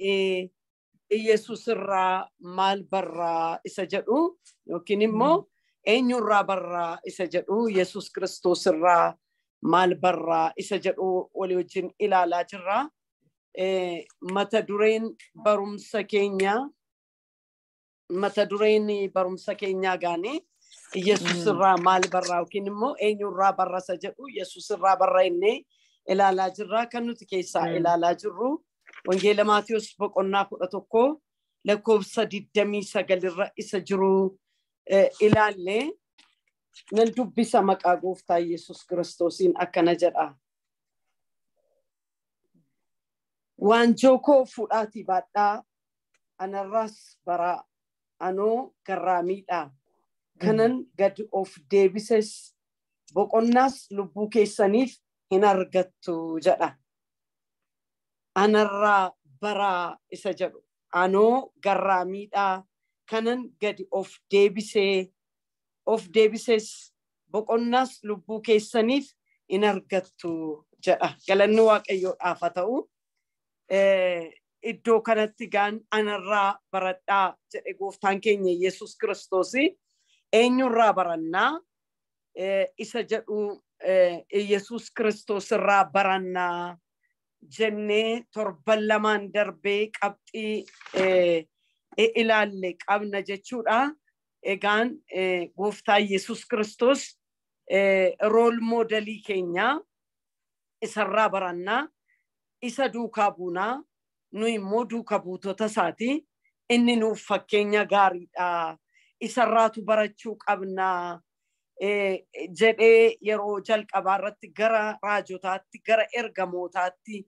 Waa'ee Yesuus irraa maal barraa isa jedhu yookiin immoo eenyurraa barraa isa jedhu, Yesuus Kiristoos irraa maal barraa isa jedhu walii wajjin ilaalaa jirra. Mata dureen barumsa keenyaa, mata dureen barumsa keenyaa gaanii Yesuus irraa maal barraa yookiin immoo eenyurraa barra isa jedhu, Yesuus irraa barra innee ilaalaa jirra. Kan nuti keessaa ilaalaa jirru Wangeela Maatiyus boqonnaa 11 lakkoofsa 29 irra isa jiru ilaallee nan dubbisa maqaa gooftaa Yesuus Kiristoosiin akkana jedha. Waanjoo koo fuudhaatii baadhaa, anarraas baraa, anoo garraamiidha. Kanan gad of deebises boqonnaas lubbuu keessaniif hin argattu jedha. Anarraa baraa isa jedhu. Anoo garraamiidha. Kanan gadi of deebisee of deebises boqonnaas lubbuu keessaniif hin argattu jedha. Galanni Waaqayyoodhaaf haa ta'u. Iddoo kanatti gaan anarraa baradhaa jedhe gooftaan keenya Yesuus Kiristoos. Eenyurraa barannaa isa jedhu, Yesuus Kiristoos irraa barannaa jennee torban lamaan darbee qabxii ilaalle qabna jechuudha. Egaan gooftaa Yesuus Kiristoos role modelii keenya, isarraa barannaa, isa duukaa buunaa, nu immoo duuka buutota isaati. Inni nuuf fakkeenya gaariidha. Isarraatu barachuu qabnaa jedhee yeroo jalqabaa irratti gara raajotaatti, gara ergamootaatti,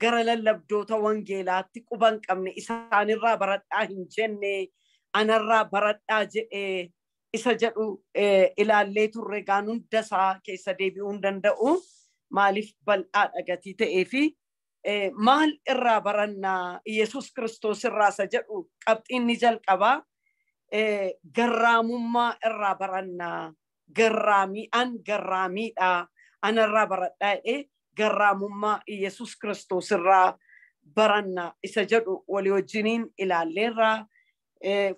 gara lallabdoota wangeelaatti quban qabne isaanirraa baradhaa hin jenne, anarraa baradhaa jedhee isa jedhu ilaallee turre. Gaan hunda isaa keessa deebi'uu hin danda'u. Maaliif bal'aadha gatii ta'ee fi maal irraa barannaa Yesuus Kiristoos irraa isa jedhu qabxiin ni jalqabaa. Garraamummaa irraa barannaa. Garraamii, an garraamiidha. Anarraa baradhaa jedhee garraamummaa Yesuus Kiristoos irraa baranna isa jedhu walii wajjiniin ilaalleerraa.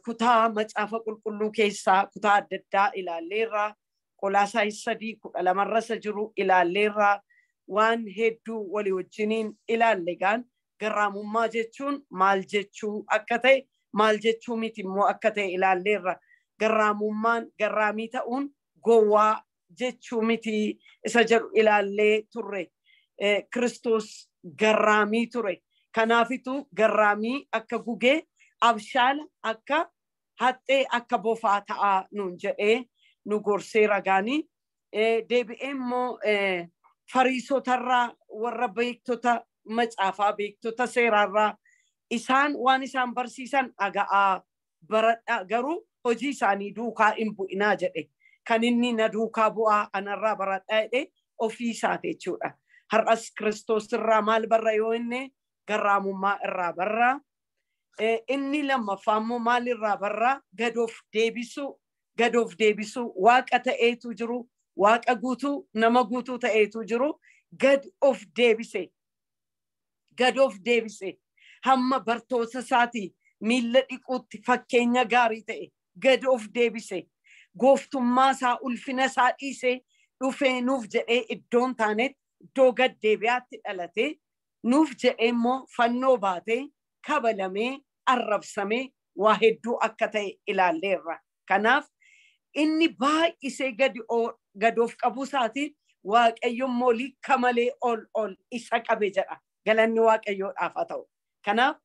Kutaa macaafa qulqulluu keessaa kutaa adda addaa ilaalleerraa. Qolaasaayis 3:12rra isa jiru ilaalleerraa. Waan hedduu walii wajjiniin ilaalle. Gaan garraamummaa jechuun maal jechuu akka ta'e, maal jechuu miti immoo akka ta'e ilaalleerra. Garraamummaan, garraamii ta'uun gowwaa jechuu miti isa jedhu ilaallee turre. Kiristoos garraamii ture. Kanaafitu garraamii akka gugee, abshaala akka haxxee, akka bofaa ta'aa nuun jedhee nu gorsee ragaanii. Deebi'ee immoo fariisotarraa, warra beektota macaafaa, beektota seeraarraa, isaan waan isaan barsiisan dhaga'aa baradhaa, garuu hojii isaanii duukaa hin bu'inaa jedhe. Kan inni na duukaa bu'aa, anarraa baradhaa jedhe ofii isaati jechuudha. Har'as Kiristoos irraa maal barra yoo inni garraamummaa irraa barra. Inni lammaffaa immoo maal irraa barra? Gad of deebisuu, gad of deebisuu. Waaqa ta'eetu jiru, waaqa guutuu, nama guutuu ta'eetu jiru, gad of deebise. Gad of deebise. Hamma bartoota isaatii miilla dhiquutti fakkeenya gaarii ta'e gad of deebise. Gooftummaa isaa, ulfina isaa dhiisee dhufee nuuf jedhee iddoon taanetti iddoo gad deebi'aatti dhalatee, nuuf jedhee immoo fannoo baatee, kabalamee, arrabsamee, waa hedduu akka ta'e ilaalleerra. Kanaaf inni baay'isee gad of qabuu isaatiin Waaqayyo immoo likka malee ol ol isa qabe jedha. Galanni Waaqayyoodhaaf haa ta'u. Kanaaf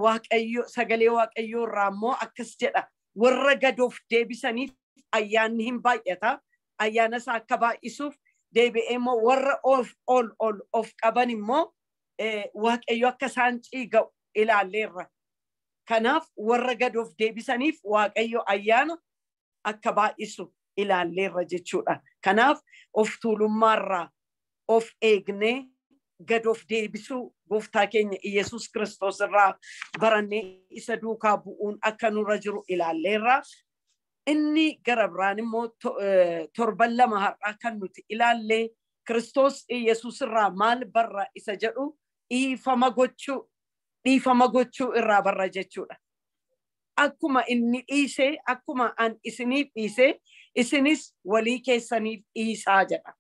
Waaqayyo sagalee Waaqayyoo irraa immoo akkas jedha. Warra gad of deebisaniif ayyaanni hin baay'ata. Ayyaana isaa akka baay'isuuf, deebi'ee immoo warra of ol ol of qaban immoo Waaqayyo akka isaan ciiga'u ilaalleerra. Kanaaf warra gad of deebisaniif Waaqayyo ayyaana akka baay'isu ilaalleerra jechuudha. Kanaaf of tuulummaarraa of eegnee gad of deebisuu gooftaa keenya Iyyasuus Kiristoos irraa barannee isa duukaa bu'uun akka nurra jiru ilaalleerra. Inni gara biraan immoo torban 2 har'aa kan nuti ilaallee Kiristoos Iyyasuus irraa maal barra isa jedhu, dhiifama gochuu. Dhiifama gochuu irraa barra jechuudha. Akkuma inni dhiisee, akkuma an isiniif dhiisee, isinis walii keessaniif dhiisaa jedha.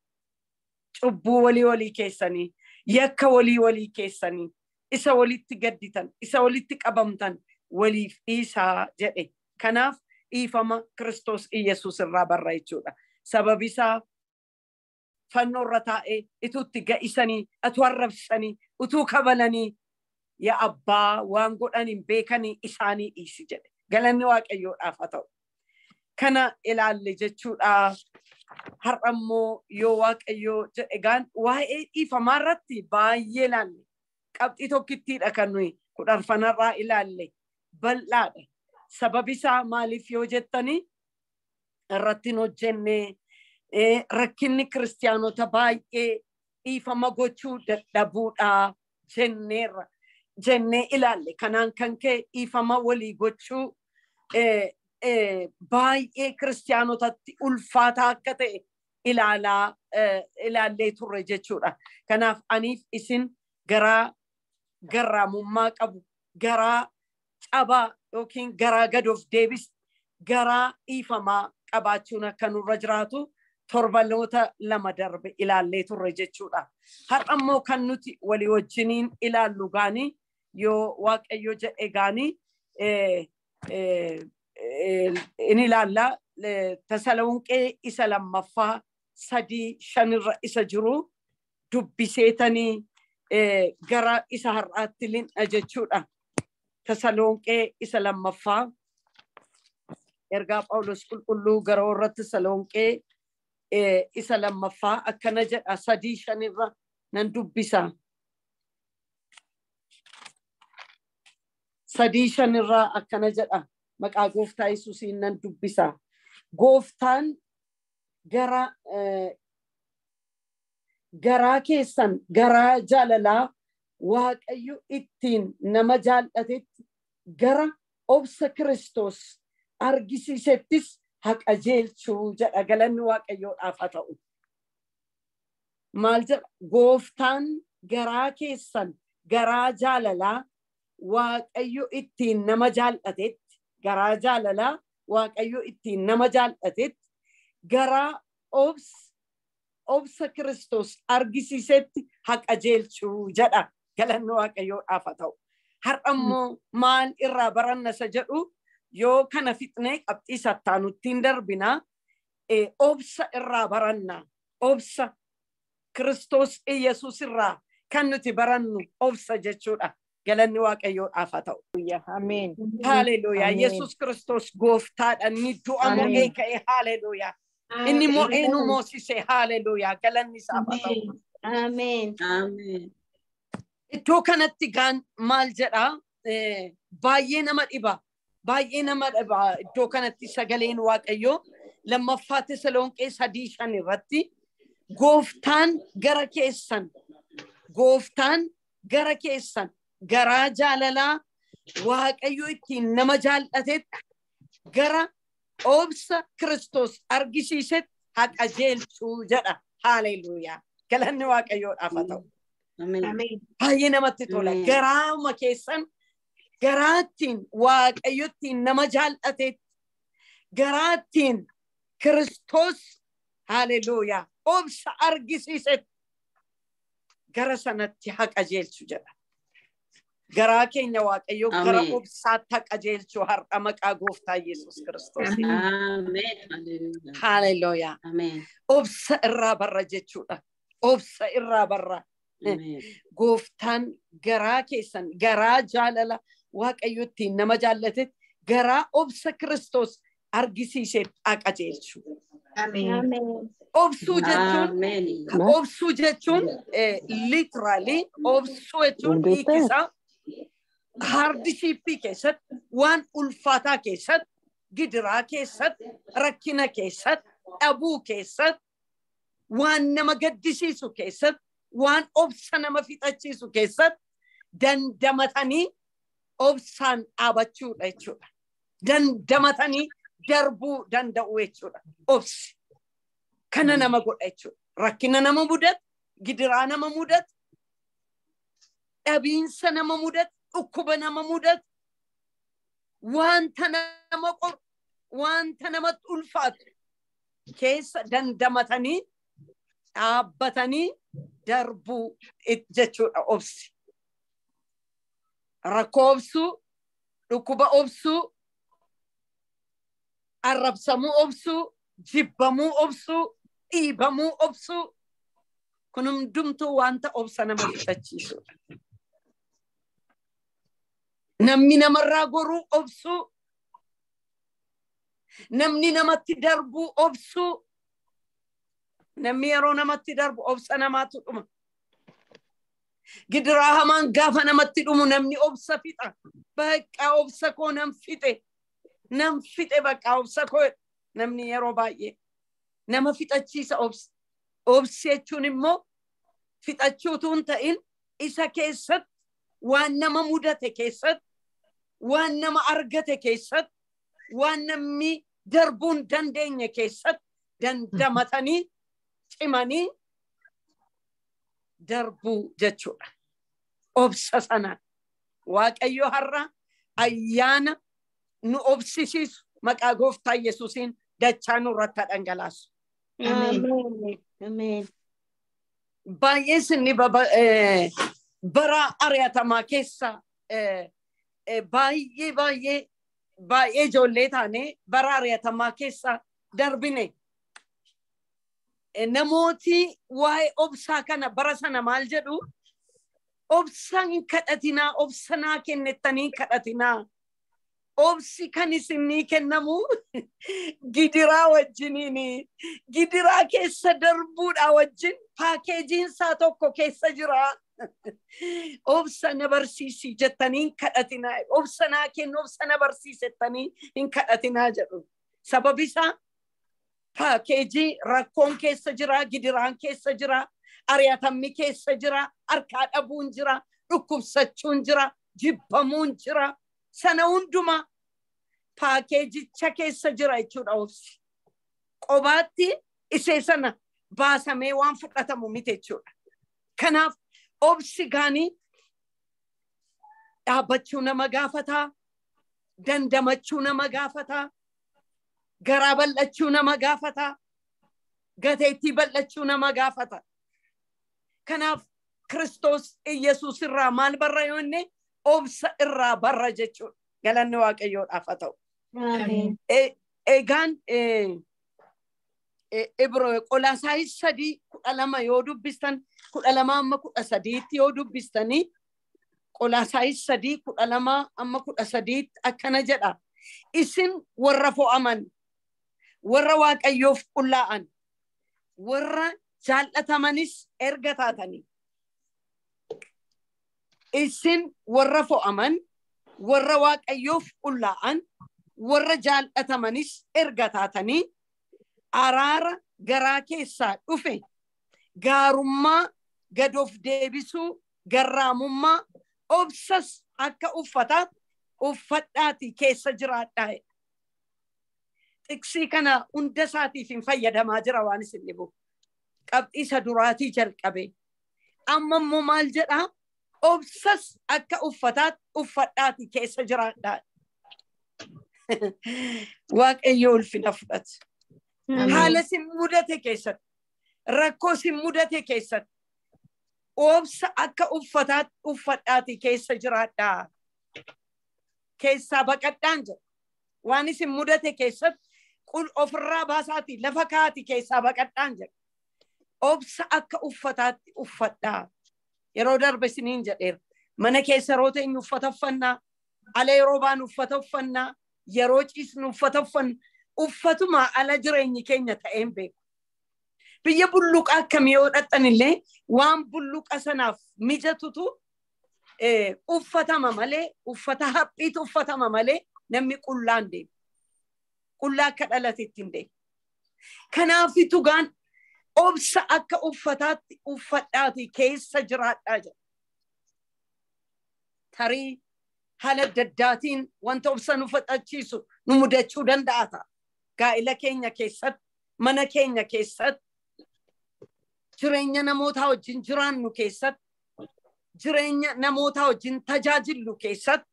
Cubbuu walii walii keessanii, yakka walii walii keessanii, isa walitti gadditan, isa walitti qabamtan waliif dhiisaa jedhe. Kanaaf dhiifama Kiristoos Iyyasuus irraa barra jechuudha. Sababi isaa fannoo irra taa'ee ituutti ga'isanii, utuu arrabsanii, utuu kabalanii, yaa abbaa waan godhan hin beekanii isaanii dhiisi jedhe. Galanni Waaqayyoodhaaf haa ta'u. Kana ilaalle jechuudha. Har'a immoo yoo Waaqayyoo jedhe gaan waa'ee dhiifamaa irratti baay'ee ilaalle. Qabxii tokkittiidha kan nuyi 14 irraa ilaalle. Bal'aadha. Sababi isaa maaliif yoo jettanii irratti hin hojjenne, rakkinni kiristiyaanota baay'ee dhiifama gochuu dadhabuudha jenneerra. Jennee ilaalle. Kanaan kan ka'e dhiifama walii gochuu baay'ee kiristiyaanotatti ulfaataa akka ta'e ilaalaa ilaallee turre jechuudha. Kanaaf aniif isin garaa garraamummaa qabu, garaa cabaa yookiin garaa gad of deebis, garaa dhiifamaa qabaachuun akka nurra jiraatu torbanoota 2 darbe ilaallee turre jechuudha. Har'a immoo kan nuti walii wajjiniin ilaallu gaanii yoo Waaqayyo jedhe gaanii in ilaalla Tasalonqee isa lammaffaa 3:5rra isa jiru dubbiseetanii gara isa har'aatti lin'a jechuudha. Tasalonqee isa lammaffaa, ergaa Phaawulos qulqulluu gara warra Tasalonqee isa lammaffaa akkana jedha, 3:5rra nan dubbisa. 3:5rraa akkana jedha, maqaa Gooftaa Yesuusiin nan dubbisa. Gooftaan gara garaa keessan garaa jaalalaa Waaqayyo ittiin nama jaallatetti, gara obsa Kiristoos argisiisettis haa qajeelchuu jedha. Galanni Waaqayyoodhaaf haa ta'u. Maal jedha? Gooftaan garaa keessan garaa jaalalaa Waaqayyo ittiin nama jaallatetti, garaa jaalalaa Waaqayyo ittiin nama jaallatetti, garaa obsa Kiristoos argisiisetti haa qajeelchuu jedha. Galanni Waaqayyoodhaaf haa ta'u. Har'a immoo maal irraa baranna isa jedhu yoo kana fixnee qabxii sattaanuttiin darbinaa, obsa irraa baranna. Obsa Kiristoos Iyyasuus irraa kan nuti barannu obsa jechuudha. Galanni Waaqayyoodhaaf haa ta'u. Ameen. Haleluuyaa. Yesuus Kiristoos gooftaadha. Inni du'a mo'ee ka'e. Haleluuyaa. Inni mo'ee nu moosise. Haleluuyaa. Galanni isaaf haa ta'u. Ameen. Ameen. Iddoo kanatti gaan maal jedhaa? Baay'ee nama dhiba. Baay'ee nama dhiba. Iddoo kanatti sagaleen Waaqayyoo lammaffaa Tasalonqee 3:5 irratti gooftaan gara keessan, gooftaan gara keessan garaa jaalalaa Waaqayyo ittiin nama jaallatetti, gara obsa Kiristoos argisiisetti haa qajeelchuu jedha. Haleluuyaa. Galanni Waaqayyoodhaaf haa ta'u. Baay'ee namatti tola. Garaama keessan garaattiin Waaqayyo ittiin nama jaallatetti, garaattiin Kiristoos, haleluuyaa, obsa argisiisetti gara sanatti haa qajeelchu jedha. Garaa keenya Waaqayyo gara obsaatti haa qajeelchu har'a maqaa Gooftaa Yesuus Kiristoos. Haleluuyaa. Obsa irraa barra jechuudha. Obsa irraa barra. Gooftaan garaa keessan garaa jaalala Waaqayyo ittiin nama jaallatetti, garaa obsa Kiristoos argisiisetti haa qajeelchu. Obsuu jechuun, obsuu jechuun, literally obsuu jechuun hiikisaa hardshipii keessatti, waan ulfaataa keessatti, gidiraa keessatti, rakkina keessatti, dhabuu keessatti, waan nama gaddisiisu keessatti, waan obsa nama fixachiisu keessatti dandamatanii obsaan dhaabachuudha jechuudha. Dandamatanii darbuu danda'u jechuudha. Obsi kana nama godha jechuudha. Rakkina nama mudatu, gidiraa nama mudatu, dhabiinsa nama mudatu, dhukkuba nama mudatu, wanta nama qoru, wanta namatti ulfaatu keessa dandamatanii dhaabbatanii darbuu jechuudha obsi. Rakkoo obsuu, dhukkuba obsuu, arrabsamuu obsuu, jibbamuu obsuu, dhiibamuu obsuu, kun hundumtuu wanta obsa nama fixachiisudha. Namni namarraa goruu obsuu, namni namatti darbuu obsuu, namni yeroo namatti darbu obsa namaatu dhuma. Gidiraa hamaan gaafa namatti dhumu namni obsa fixa. Bakka obsa koo nan fixe. Nan fixe bakka obsa koo namni yeroo baay'ee nama fixachiisa obsa. Obsi jechuun immoo fixachuutu hin ta'in isa keessatti waan nama mudate keessatti, waan nama argate keessatti, waan namni darbuu hin dandeenye keessatti dandamatanii cimanii darbuu jechuudha. Obsa sanaan Waaqayyo har'a ayyaana nu obsisiisu maqaa gooftaa Yesuusiin dachaa nurratti dhangalaasu. Ameen. Baay'ee sinni bara ari'atamaa keessa baay'ee baay'ee baay'ee ijoollee taane bara ari'atamaa keessa darbine. Namooti waa'ee obsaa kana bara sana maal jedhu? Obsan kadhatinaa, obsanaa kennettanii kadhatinaa. Obsi kan isinii kennamu gidiraa wajjiniini. Gidiraa keessa darbuudha wajjin paakeejiin isaa tokko keessa jira. Obsa na barsiisi jettanii kadhatinaa. Obsa naa kennu, obsa na barsiisi jettanii hin kadhatinaa jedhu. Sababi isaa paakeejii rakkoon keessa jira, gidiraan keessa jira, ari'atamni keessa jira, harkaa dhabuun jira, dhukkubsachuun jira, jibbamuun jira. Sana hundumaa paakeejicha keessa jira jechuudha obsi. Qobaatti isee sana baasamee waan fudhatamu miti jechuudha. Kanaaf obsi gaanii dhaabbachuu nama gaafataa, dandamachuu nama gaafataa, garaa bal'achuu nama gaafataa, gateettii bal'achuu nama gaafata. Kanaaf Kiristoos Iyyasuus irraa maal barra yoo inni obsa irraa barra jechuudha. Galanni Waaqayyoodhaaf haa ta'u. Egaan Qolaasaayis 3:12 yoo dubbistan, 12 amma 13 yoo dubbistanii, Qolaasaayis 3:12 amma 13 akkana jedha. Isin warra fo'aman, warra Waaqayyoof qullaa'an, warra jaallatamanis erga taatanii. Isin warra fo'aman, warra Waaqayyoof qullaa'an, warra jaallatamanis erga taatanii araara garaa keessaa dhufe, gaarummaa gad of deebisuu, garraamummaa, obsas akka uffataatti uffadhaati keessa jiraadhaa. Tiksii kana hunda isaatiif hin fayyadamaa jira waan isin dhibu. Qabxii isa duraatii jalqabe. Amma immoo maal jedhaa? Obsas akka uffataatti uffadhaati keessa jiraadhaa. Waaqayyo ulfina fudhatu. Haala sin mudate keessatti, rakkoo sin mudate keessatti, obsa akka uffataatti uffadhaati keessa jiraadhaa. Keessaa baqadhaan jedha. Waan isin mudate keessatti ofirraa baasaati lafa kaati keessaa baqadhaan jedha. Obsa akka uffataatti uffadhaa. Yeroo darbe isiniin jedheera. Mana keessa yeroo teenyu uffata uffannaa, ala yeroo baanu uffata uffannaa, yeroo ciisnu uffata uffanna. Uffatuma ala jireenyi keenya ta'een beeku. Biyya bulluqa akkamii yoo dhaqxan illee waan bulluqa sanaaf mijatutu uffatama malee, uffata haphiitu uffatama malee namni qullaan deemu. Qullaa akka dhalatetti hin deemu. Kanaafitu gaan obsa akka uffataatti uffadhaati keessa jiraadhaa jedha. Tarii haala adda addaatiin wanta obsa nu fudhachiisu nu mudachuu danda'a ta'a. Gaa'ila keenya keessatti, mana keenya keessatti, jireenya namootaa wajjin jiraannu keessatti, jireenya namoota wajjin tajaajillu keessatti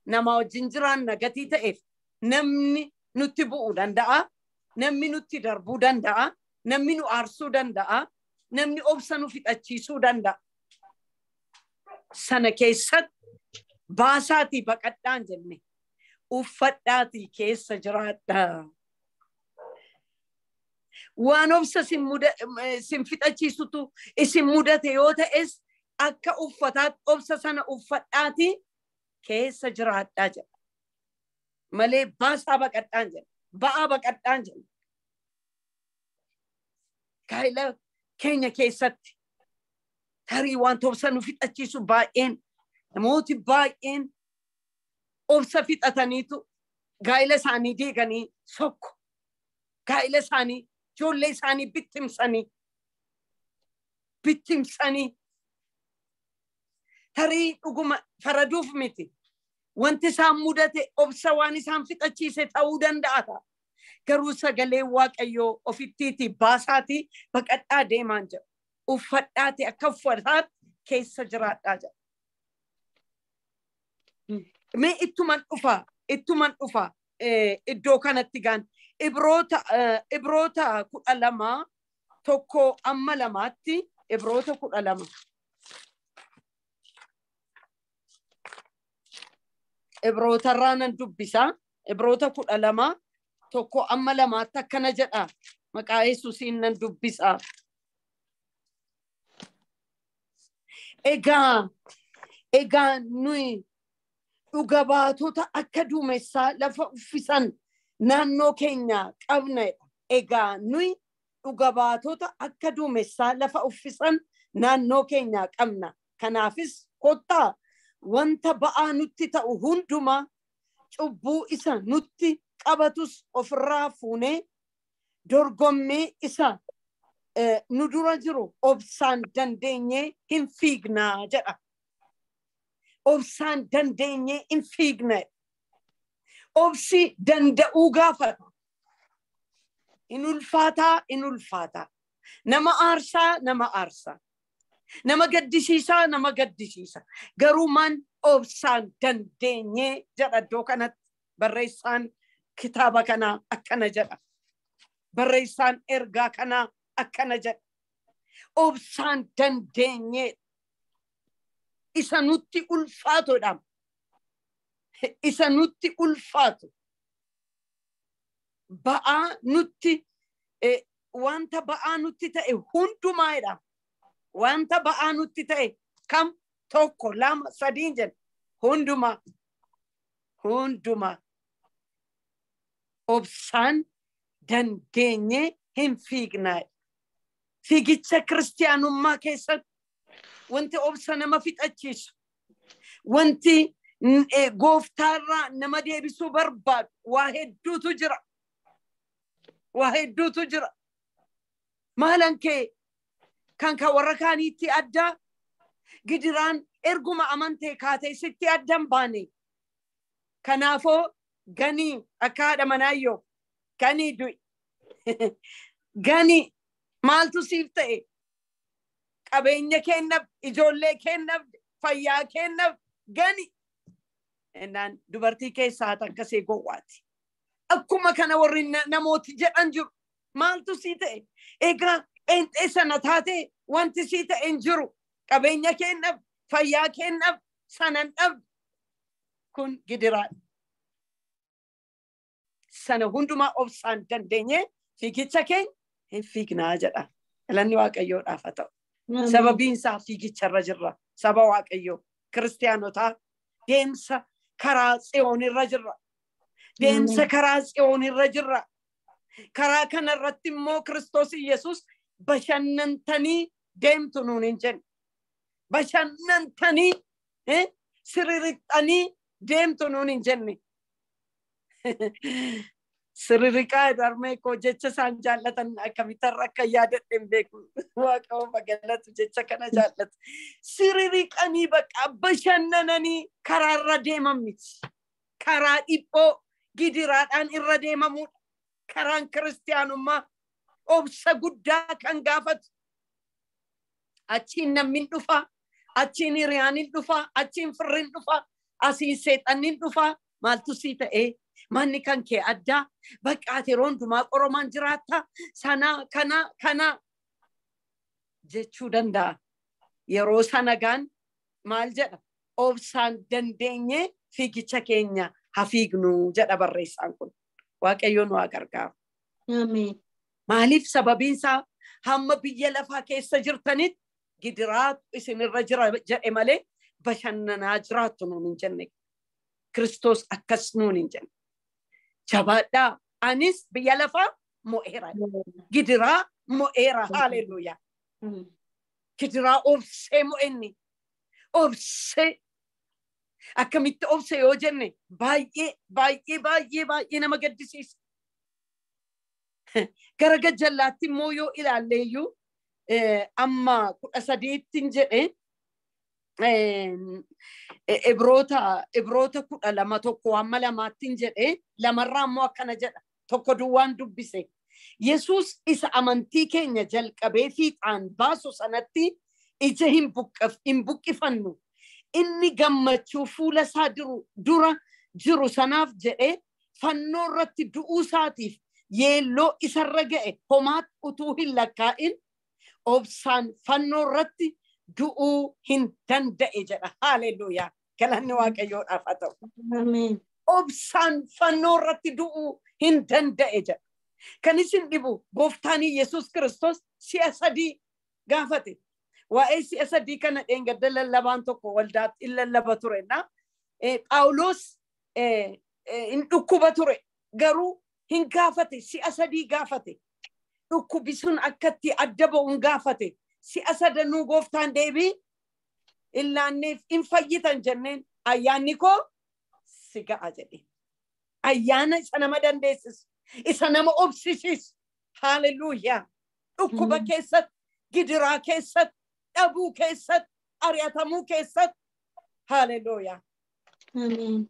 nama wajjin jiraanna gatii ta'eef namni nutti bu'uu danda'a, namni nutti darbuu danda'a, namni nu aarsuu danda'a, namni obsa nu fixachiisuu danda'a. Sana keessatti baasaatii baqadhaan jenne uffadhaatii keessa jiraadhaa. Waan obsa sin fixachiisutu isin mudate yoo ta'es akka uffataatti obsa sana uffadhaatii keessa jiraadhaa jedha. Malee baasaa baqadhaan jedha. Ba'aa baqadhaan jedha. Gaa'ela keenya keessatti tarii wanta obsa nu fixachiisu baay'een, namooti baay'een obsa fixataniitu gaa'ela isaanii diiganii sokku. Gaa'ela isaanii, ijoollee isaanii bittimsanii tarii dhuguma faraduuf miti. Wanti isaan mudate obsa waan isaan fixachiise ta'uu danda'a ta'a. Garuu sagalee Waaqayyoo ofittiiti baasaatii baqadhaa deemaan jedha. Uffadhaati akka uffataatti keessa jiraadhaa jedha. Mee ittuman dhufa iddoo kanatti gaan Ibroota 12 1 amma 2tti, Ibroota 12. Ibrootarraa nan dubbisa. Ibroota 12 1 amma 2tti akkana jedha. Maqaa Yesuusiin nan dubbisa. Egaa nuyi dhuga baatota akka duumessaa lafa uffisan naannoo keenya qabna. Egaa nuyi dhuga baatota akka duumessaa lafa uffisan naannoo keenya qabna. Kanaafis kottaa wanta ba'aa nutti ta'u hundumaa, cubbuu isa nutti qabatus ofirraa fuunee, dorgommii isa nu dura jiru obsaan dandeenyee hin fiignaa jedha. Obsaan dandeenyee hin fiigna. Obsi danda'uu gaafata. In ulfaataa, in ulfaataa. Nama aarsaa, nama aarsaa. Nama gaddisiisaa, nama gaddisiisa. Garuu maan obsaan dandeenyee jedha. Iddoo kanatti barreessaan kitaaba kanaa akkana jedha. Barreessaan ergaa kanaa akkana jedha. Obsaan dandeenyee isa nutti ulfaatudha. Isa nutti ulfaatu. Ba'aa nutti, wanta ba'aa nutti ta'e hundumaadha. Wanta ba'aa nutti ta'e kam? Tokko, lama, sadiin jedha. Hundumaa. Hundumaa. Obsaan dandeenyee hin fiignaa. Fiigicha kiristiyaanummaa keessatti wanti obsa nama fixachiisu, wanti gooftaarraa nama deebisuu barbaadu waa hedduutu jira. Waa hedduutu jira. Maalan kee kan warra kaaniitti addaa? Gidiraan erguma amantee kaatee sitti addan baane. Kanaafoo ganii akka haadha manaayyoo ganii du'i. Ganii, maaltu siif ta'e? Qabeenya keennaaf, ijoollee keennaaf, fayyaa keennaaf gani. Ennaan dubartii keessaa akkasii gowwaati. Akkuma kana warri namooti jedhan jiru. Maaltu sii ta'e? Egaa pheenxee sana taate wanti sii ta'e hin jiru. Qabeenya keennaaf, fayyaa keennaaf sanan dhabde. Kun gidiraadha. Sana hundumaa obsaan dandeenyee fiigicha keenya hin fiignaa jedha. Galanni Waaqayyoodhaaf haa ta'u. Sababiin isaa fiigicharra jirra. Saba Waaqayyoo, kiristaanotaa, deemsa karaa Tsiyoonirra jirra. Deemsa karaa Tsiyoonirra jirra. Karaa kanarratti immoo Kiristoos Yesuus bashannantanii deemtu nuun hin jenne. Bashannantanii, siririxxanii deemtu nuun hin jenne. Siririqaa darmee koo jecha isaan jaallatan akkamittarra akka yaadadhe hin beeku. Waaqa galatu, jecha kana jaallatu. Siririqanii bakka bashannananii karaarra deeman miti. Karaa dhiphoo gidiraadhaan irra deemamudha. Karaan kiristiyaanummaa obsa guddaa kan gaafatu. Achiin namni dhufa. Achiin hiriyaan hin dhufa, achiin firri hin dhufa, asiin seexanni hin dhufa. Maaltu sii ta'ee? Manni kan kee addaa, bakka ati yeroo hundumaa qoromaan jiraatta, sana kana kana jechuu danda'a. Yeroo sana gaan maal jedha? Obsaan dandeenyee fiigicha keenya haa fiignu jedha barreessaan kun. Waaqayyo nu haa gargaaru. Ameen. Maaliif sababiin isaa hamma biyya lafaa keessa jirtanitti gidiraatu isinirra jira jedhe malee bashannanaa jiraattu nuun hin jenne. Kiristoos akkas nuun hin jenne. Jabaadhaa, anis biyya lafaa mo'eera. Gidiraa mo'eera. Haleluuyaa. Gidiraa obsee mo'enni. Obsee. Akkamitti obse yoo jenne baay'ee baay'ee baay'ee baay'ee nama gaddisiisa. Gara gajjallaatti immoo yoo ilaalle iyyuu amma 13tti jedhe Ibroota 12 1 hamma 2tti jedhe, lamarraa immoo akkana jedha, tokko duwwaan dubbise. Yesuus isa amantii keenya jalqabee fiixaan baasu sanatti ija hin buqqifannu. Inni gammachuu fuula isaa dura jiru sanaaf jedhee fannoo irratti du'uu isaatiif yeelloo isarra ga'e homaatti utuu hin lakkaa'in obsaan fannoo irratti du'uu hin danda'e jedha. Haleluuyaa. Galanni Waaqayyoodhaaf haa ta'u. Ameen. Obsaan fannoo irratti du'uu hin danda'e jedha. Kan isin dhibu gooftaan Yesuus Kiristoos si'a 3 gaafate. Waa'ee si'a 3 kana dheengadda lallabaan tokko waldaatti in lallaba ture. Phaawulos hin dhukkuba ture, garuu hin gaafate, si'a 3 gaafate. Dhukkubi sun akkatti adda ba'u hin gaafate. Si'a sadanuu gooftaan deebii hin laanneef hin fayyitan jenneen ayyaanni koo si ga'a jedhe. Ayyaana isa nama dandeessisu, isa nama obsisiisu. Haleluuyaa. Dhukkuba keessatti, gidiraa keessatti, dhabuu keessatti, ari'atamuu keessatti. Haleluuyaa. Ameen.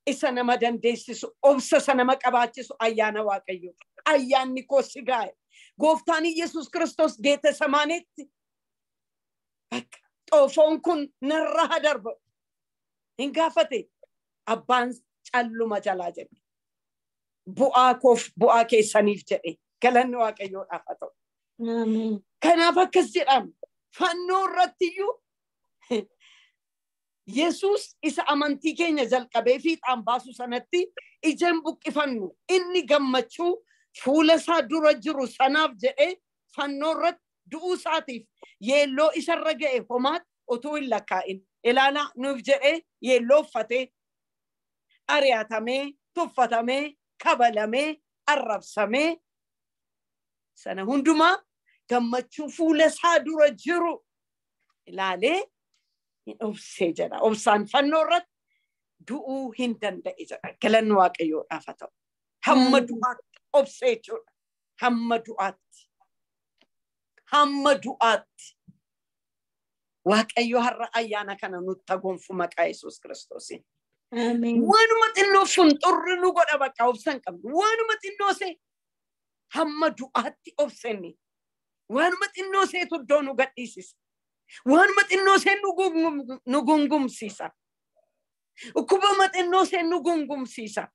Isa nama dandeessisu, obsa isa nama qabaachisu ayyaana Waaqayyoo. Ayyaanni koo si ga'a. Gooftaan Yesuus Kiristoos Geetsemaaneetti bakka xoofoon kun narra haa darbu hin gaafate. Abbaan calluma jalaa jedhe. Bu'aa koof bu'aa keessaniif jedhe. Galanni Waaqayyoodhaaf haa ta'u. Ameen. Kanaaf akkas jedhama. Fannoo irratti iyyuu Yesuus isa amantii keenya jalqabee fiixaan baasu sanatti ija hin buqqifannu. Inni gammachuu fuula isaa dura jiru sanaaf jedhee fannoo irratti du'uu isaatiif yeelloo isarra ga'e homaatti utuu hin lakkaa'in. Ilaalaa, nuuf jedhee yeelloo uffatee, ari'atamee, tuffatamee, kabalamee, arrabsamee, sana hundumaa gammachuu fuula isaa dura jiru ilaalee hin obsee jedha. Obsaan fannoo irratti du'uu hin danda'e jedha. Galanni Waaqayyoodhaaf haa ta'u. Hamma du'aatti obsee jechuudha. Hamma du'aatti. Hamma du'aatti. Waaqayyo har'a ayyaana kana nutti gonfu maqaa Yesuus Kiristoosiin. Ameen. Waanuma xinnoo funxurri nu godha bakka obsa hin qabnu. Waanuma xinnoo see hamma du'aatti obsenne. Waanuma xinnoo seetu iddoo nu gadhiisisa. Waanuma xinnoo see nu gungumsiisa. Dhukkubama xinnoo see nu gungumsiisa.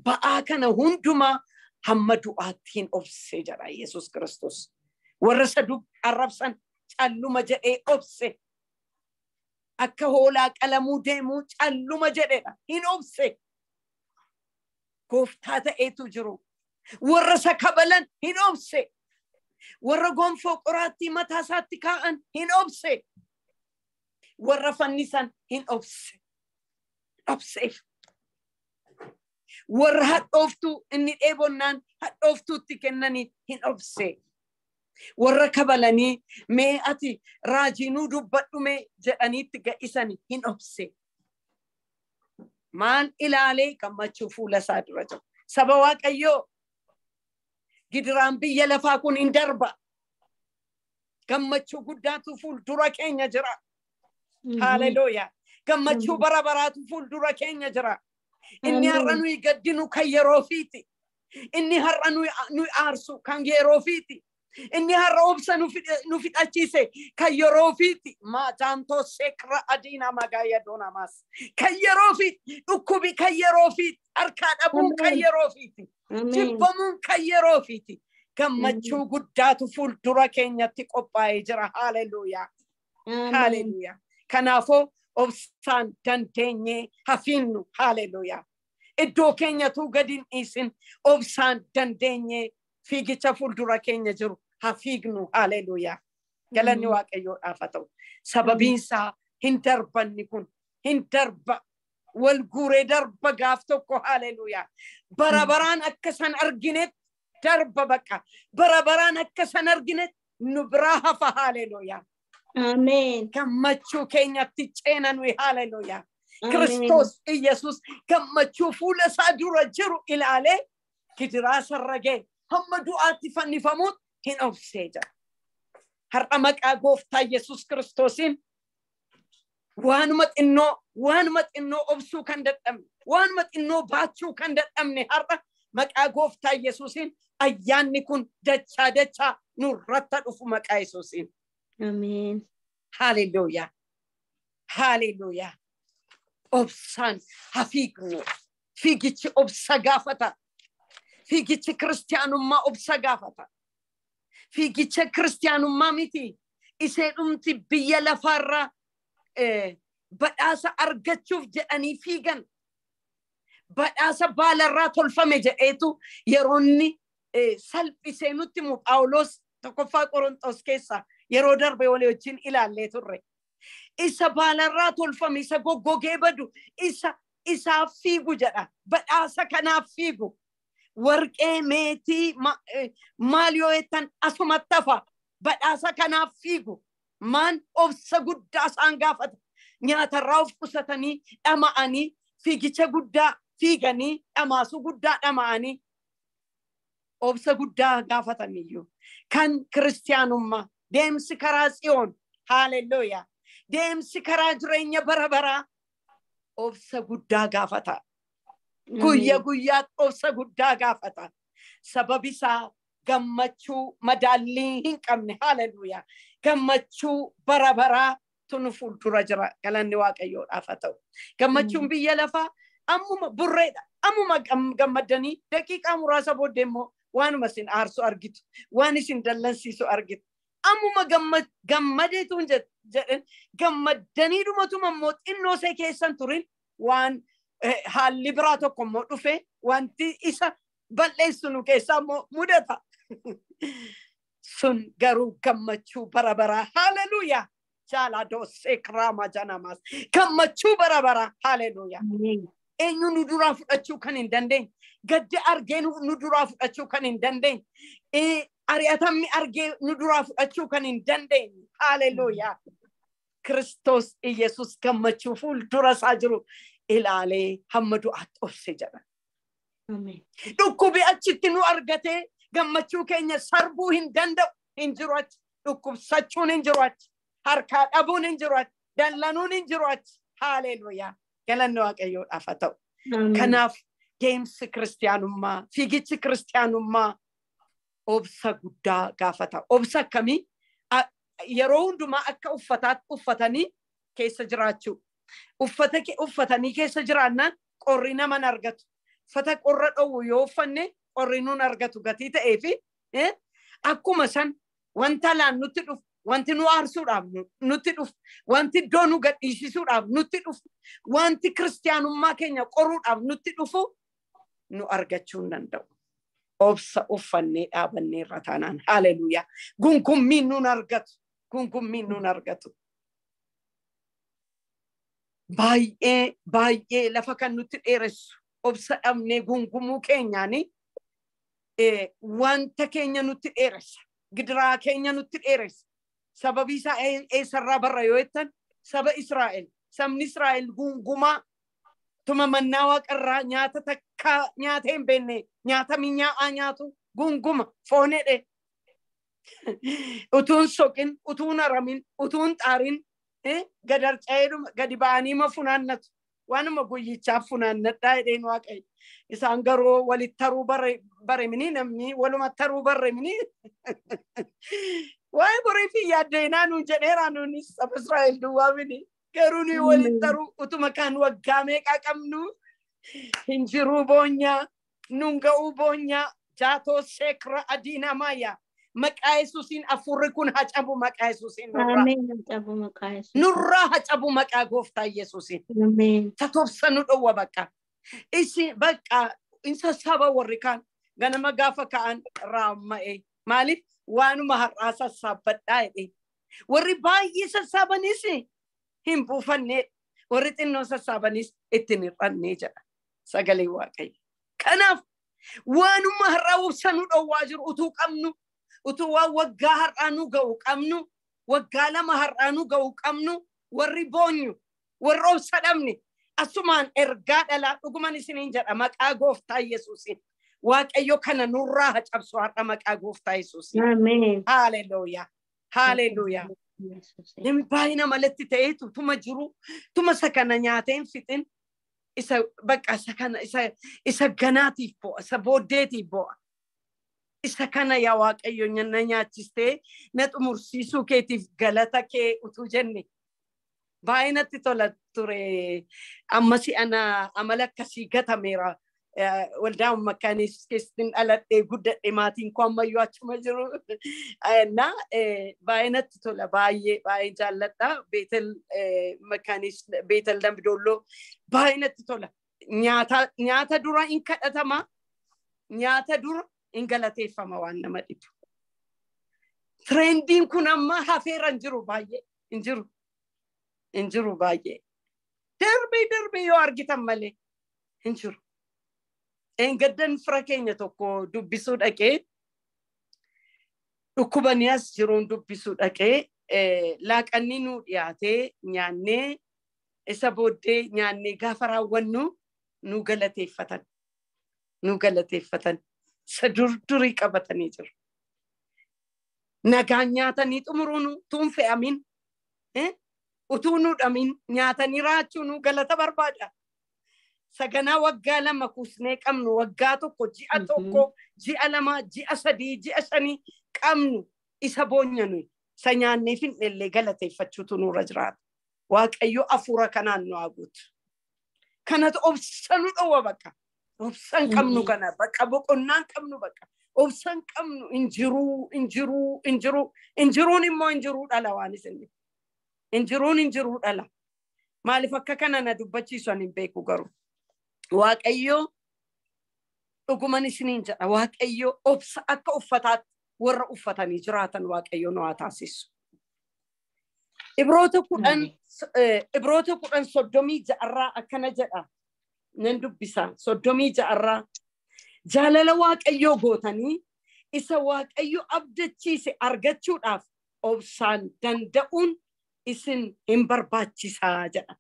Ba'aa kana hundumaa hamma du'aatti hin obse jedha Yesuus Kiristoos. Warra isa arrabsan calluma jedhee obse. Akka hoolaa qalamuu deemuu calluma jedhedha. Hin obse. Gooftaa ta'eetu jiru. Warra isa kabalan hin obse. Warra gonfoo qoraattii mataa isaatti kaa'an hin obse. Warra fannisan hin obse. Obseef. Warra hadhooftuu inni dheebonnaan hadhooftuutti kennanii hin obse. Warra kabalanii mee ati raajii nuu dubbadhu mee jedhaniitti ga'isanii hin obse. Maal ilaalee gammachuu fuula isaa dura jiru. Saba Waaqayyoo, gidiraan biyya lafaa kun hin darba. Gammachuu guddaatu fuuldura keenya jira. Haleluuyaa. Gammachuu bara baraatu fuuldura keenya jira. Inni har'a nuyi gaddinu kan yeroo fiiti. Inni har'a nuyi aarsu kan yeroo fiiti. Inni har'a obsa nu fixachiise kan yeroo ofiitti maataantoo seekra adiina magaaya doonamaas. Kan yeroo ofiitti dhukkubi kan yeroo ofiitti harkaa dhabuun kan yeroo ofiitti jibbamuun kan yeroo ofiitti gammachuu guddaatu fuuldura keenyatti qophaa'ee jira. Haleluuyaa. Haleluuyaa. Kanaafuu obsaan dandeenyee hafiinnu. Haleluuyaa. Iddoo keenyatu gadi hin dhiisin obsaan dandeenyee fiigicha fuuldura keenya jiru hafiignu. Haleluuyaa. Galanni Waaqayyoodhaaf haa ta'u. Sababiin isaa hin darbanni kun hin darba. Wal guuree darba gaaf tokko. Haleluuyaa. Bara baraan akka san arginetti darba baqa. Bara baraan akka san arginetti nu biraa hafa. Haleluuyaa. Ameen. Gammachuu keenyatti ceena nuyi. Haleluuyaa. Kiristoos Iyyasuus gammachuu fuula isaa dura jiru ilaalee gidiraa sarara ga'e hamma du'aatti fannifamuutti hin obsee jira. Har'a maqaa gooftaa Yesuus Kiristoosiin waanuma xinnoo obsuu kan dadhabne, waanuma xinnoo baachuu kan dadhabne har'a maqaa gooftaa Yesuusiin ayyaanni kun dachaa dachaa nurratti dhufu maqaa Yesuusiin. Ameen. Haleluuyaa. Haleluuyaa. Obsaan hafiignu. Fiigichi obsa gaafata. Fiigichi kiristiyaanummaa obsa gaafata. Fiigicha kiristiyaanummaa miti. Ishee dhumti biyya lafaarraa badhaasa argachuuf jedhanii fiigan. Badhaasa baalarraa tolfame jedheetu yeroo inni salphisee nutti himu Phaawulos tokkoffaa Qorontos keessa yeroo darbe walii wajjin ilaallee turre. Isa baalarraa tolfame, isa goggogee badu, isa isaaf fiigu jedha. Badhaasa kanaaf fiigu. Warqee meetii maal yoo jettan asumatti hafa. Badhaasa kanaaf fiigu. Maan obsa guddaa isaan gaafata. Nyaatarraa of qusatanii dhama'anii fiigicha guddaa fiiganii dhamaasuu guddaa dhama'anii obsa guddaa gaafataniyyuu. Kan kiristiyaanummaa deemsi karaa Tsiyoon. Haleluuyaa. Deemsi karaa jireenya bara baraa obsa guddaa gaafata. Guyya guyyaatti obsa guddaa gaafata. Sababi isaa gammachuu madaallii hin qabne. Haleluuyaa. Gammachuu bara baraatu nu fuuldura jira. Galanni Waaqayyoodhaaf haa ta'u. Gammachuun biyya lafaa ammuma burreedha. Ammuma gammaddanii daqiiqaa muraasa booddee immoo waanuma isin aarsu argitu. Waan isin dallansiisu argitu. Ammuma gammadeetu jedhan gammaddanii dhumatuma immoo xinnoo see keessan turin waan haalli biraa tokko immoo dhufe wanti isa balleessu nu keessaa immoo mudata. Sun garuu gammachuu bara baraa. Haleluuyaa. Jaalaa doossee kiraamaa janamaas. Gammachuu bara baraa. Haleluuyaa. Eenyu nu duraa fudhachuu kan hin dandeenye. Gaddi argee nu duraa fudhachuu kan hin dandeenye. Ari'atamni argee nu duraa fudhachuu kan hin dandeenye. Haleluuyaa. Kiristoos Iyyasuus gammachuu fuuldura isaa jiru ilaalee hamma du'aatti obse jedha. Dhukkubi achitti nu argatee gammachuu keenya sarbuu hin danda'u hin jiru achi. Dhukkubsachuun hin jiru achi. Harkaa dhabuun hin jiru achi. Dallanuun hin jiru achi. Haleluuyaa. Galanni Waaqayyoodhaaf haa ta'u. Kanaaf deemsi kiristiyaanummaa, fiigichi kiristiyaanummaa obsa guddaa gaafata. Obsa akkamii? Yeroo hundumaa akka uffataatti uffatanii keessa jiraachuu. Uffata uffatanii keessa jiraannaan qorri nama hin argatu. Uffata qorra dhowwu yoo uffanne qorri nuun argatu gatii ta'ee fi akkuma san wanta laan nutti dhufu, wanti nu aarsuudhaaf nutti dhufu, wanti iddoo nu gadhiisisuudhaaf nutti dhufu, wanti kiristiyaanummaa keenya qoruudhaaf nutti dhufu nu argachuu hin danda'u. Obsa uffannee dhaabannee irra taanaan. Haleluuyaa. Gungummiin nuun argatu. Gungummiin nuun argatu. Baay'ee baay'ee lafa kan nutti dheeressu obsa dhabnee gungumuu keenyaani wanta keenya nutti dheeressa. Gidiraa keenya nutti dheeressa. Sababi isaa eessarraa barra yoo jettan saba Israa'el. Sabni Israa'el gungumaa tuma mannaa waaqarraa nyaata takkaa nyaata hin beekne nyaata minyaa'aa nyaatu gunguma foon hedhe. Utuun soqin, utuun haramin, utuun xaarin gadarca'ee gadi ba'anii ma funaannatu. Waanuma guyyichaaf funaannadhaa jedheen Waaqayyo. Isaan garuu walitti taruu baremini namni waluma taruu baremini. Waa'ee borii fi yaaddeenaa nuun jedheeraa nuunis saba Israa'el duwwaa mini. Garuu nuyi walitti taruu utuma kan waggaa meeqaa qabnu hin jiruu boonyaa nuun ga'uu boonyaa jaatoo seekra adiinaa maayaa. Maqaa Yesuusiin hafuurri kun haa cabu maqaa Yesuusiin nurraa. Ameen. Cabu maqaa Yesuus. Nurraa haa cabu maqaa gooftaa Yesuusiin. Ameen. Tatobsa nu dhowwa bakka. Isin bakka in sassaaba warri kaan ganama gaafa ka'an raamma'e. Maaliif waanuma har'aa sassaabbadhaa jedhe. Warri baay'ee sassaabanis hin buufanne. Warri xinnoo sassaabanis ittiin hir'anne jedha sagalee Waaqayyo. Kanaaf waanuma har'aa obsa nu dhowwaa jiru utuu qabnu utuu waan waggaa har'aa nu ga'u qabnu waggaa lama har'aa nu ga'u qabnu warri boonyu warri obsa dhabne asumaan ergaa dhalaa dhuguman isiniin jedha maqaa gooftaa Yesuusiin. Waaqayyo kana nurraa haa cabsu har'a maqaa gooftaa Yesuusiin. Ameen. Haaleluyyaa. Haaleluyyaa. Namni baay'ina malatti ta'eetu tuma jiru tuma isa kana nyaatee hin fixin isa bakka isa kana isa ganaatiif bo'a isa booddeetiif bo'a. Isa kana yaa Waaqayyo na nyaachistee na xumursiisuu keetiif galata kee utuu jenne baay'ee natti tola ture. Ammas ana amala akkasii gatameera. Waldaa Makkaanis keessatti dhaladhee guddadhe maatiin koo ammayyuu achuma jiru. Na baay'ee natti tola baay'ee baay'ee jaalladha. Beetel Makkaanis Beetel Dambidolloo baay'ee natti tola. Nyaata dura hin kadhatama. Nyaata dura hin galateeffama waan nama dhibu. Tirendiin kun amma hafeera hin jiru baay'ee hin jiru. Hin jiru baay'ee. Darbee darbee yoo argitan malee hin jiru. Gaddan fira keenya tokko dubbisuu dhaqee dhukkubanii as jiruun dubbisuu dhaqee laaqanni nuu dhiyaatee nyaannee isa booddee nyaannee gaafa raawwannu nu galateeffatan. Nu galateeffatan. Isa durdurii qabatanii jiru. Nagaan nyaatanii xumuruun utuu hin fe'amin utuu nu dhamin nyaatanii raachuu nu galata barbaada. Saganaa waggaa lama kuusnee qabnu waggaa tokko ji'a tokko ji'a lama ji'a sadii ji'a shanii qabnu isa boonya nuyi isa nyaannee finneellee galateeffachuutu nurra jiraata. Waaqayyo hafuura kanaan nu haa guutu. Kanatu obsa nu dhowwa bakka. Obsa hin qabnu kana bakka boqonnaa hin qabnu bakka. Obsa hin qabnu hin jiruu hin jiruu hin jiruu hin jiruun immoo hin jiruu dhala waan isin. Hin jiruun hin jiruu dhala. Maaliif akka kana na dubbachiisu ani hin beeku garuu. Waaqayyo dhuguman isiniin jedha. Waaqayyo obsa akka uffataatti warra uffatanii jiraatan Waaqayyo nu haa taasisu. Ibroota 10:36 akkana jedha. Nan dubbisa 36 jaalala Waaqayyoo gootanii isa Waaqayyo abdachiise argachuudhaaf obsaan danda'uun isin hin barbaachisaa jedha.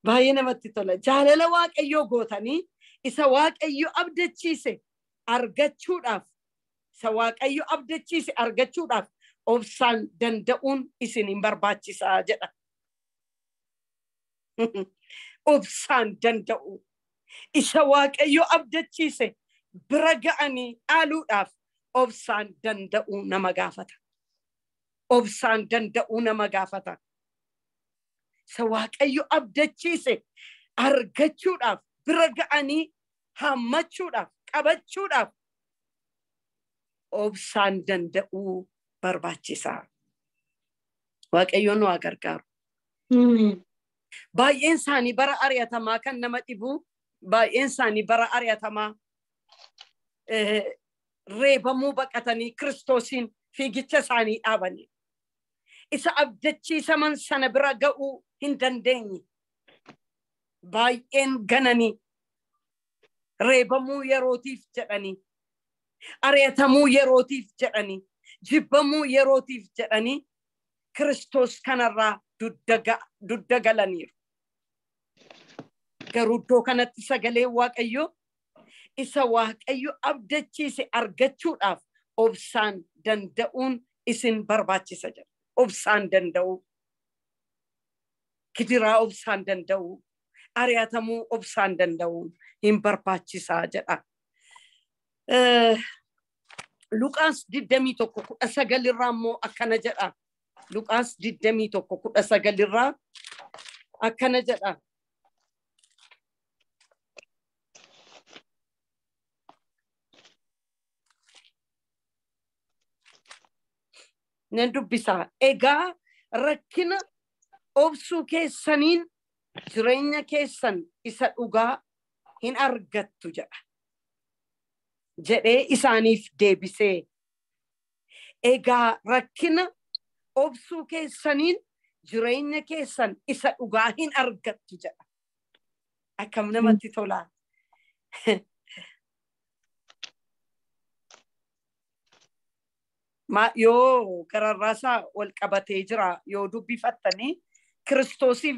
Baay'ee namatti tola. Jaalala Waaqayyoo gootanii isa Waaqayyo abdachiise argachuudhaaf isa Waaqayyo abdachiise argachuudhaaf obsaan danda'uun isin hin barbaachisaa jedha. Obsaan danda'u isa Waaqayyo abdachiise bira ga'anii dhaaluudhaaf obsaan danda'uu nama gaafata. Obsaan danda'uu nama gaafata. Isa Waaqayyo abdachiise argachuudhaaf bira ga'anii hammachuudhaaf qabachuudhaaf obsaan danda'uu barbaachisaa. Waaqayyo nu haa gargaaru. Baay'een isaanii bara ari'atamaa kan nama dhibu baay'een isaanii bara ari'atamaa reebamuu baqatanii Kiristoosiin fiigicha isaanii dhaabanii. Isa abdachiisaman sana bira ga'uu hin dandeenye. Baay'een gananii reebamuu yerootiif jedhanii ari'atamuu yerootiif jedhanii jibbamuu yerootiif jedhanii Kiristoos kanarraa dudda galaniiru. Garuu iddoo kanatti sagalee Waaqayyoo isa Waaqayyo abdachiise argachuudhaaf obsaan danda'uun isin barbaachisa jedha. Obsaan danda'uu. Gidiraa obsaan danda'u, ari'atamuu obsaan danda'u hin barbaachisaa jedha. Luqaas 21:19 irraa immoo akkana jedha. Luqaas 21:19 irraa akkana jedha. Nan dubbisaa. Egaa rakkina obsuu keessaniin jireenya keessan isa dhugaa hin argattu jedha. Jedhee isaaniif deebisee. Egaa rakkina obsuu keessaniin jireenya keessan isa dhugaa hin argattu jedha. Akkam namatti tolaa. Yoo gararraasaa wal qabatee jira yoo dubbifattanii Kiristoosiif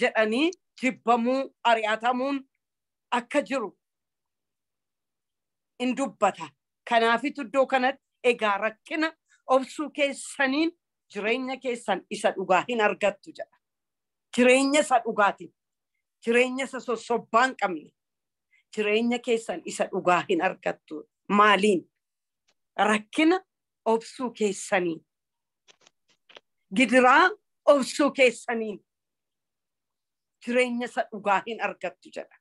jedhanii jibbamuu ari'atamuun akka jiru in dubbata. Kanaafitu iddoo kanatti egaa rakkina obsuu keessaniin jireenya keessan isa dhugaa hin argattu jedha. Jireenya isa dhugaatiin, jireenya isa sossobbaa hin qabne, jireenya keessan isa dhugaa hin argattu. Maaliin? Rakkina obsuu keessaniin, gidiraa obsuu keessaniin jireenya isa dhugaa hin argattu jedha.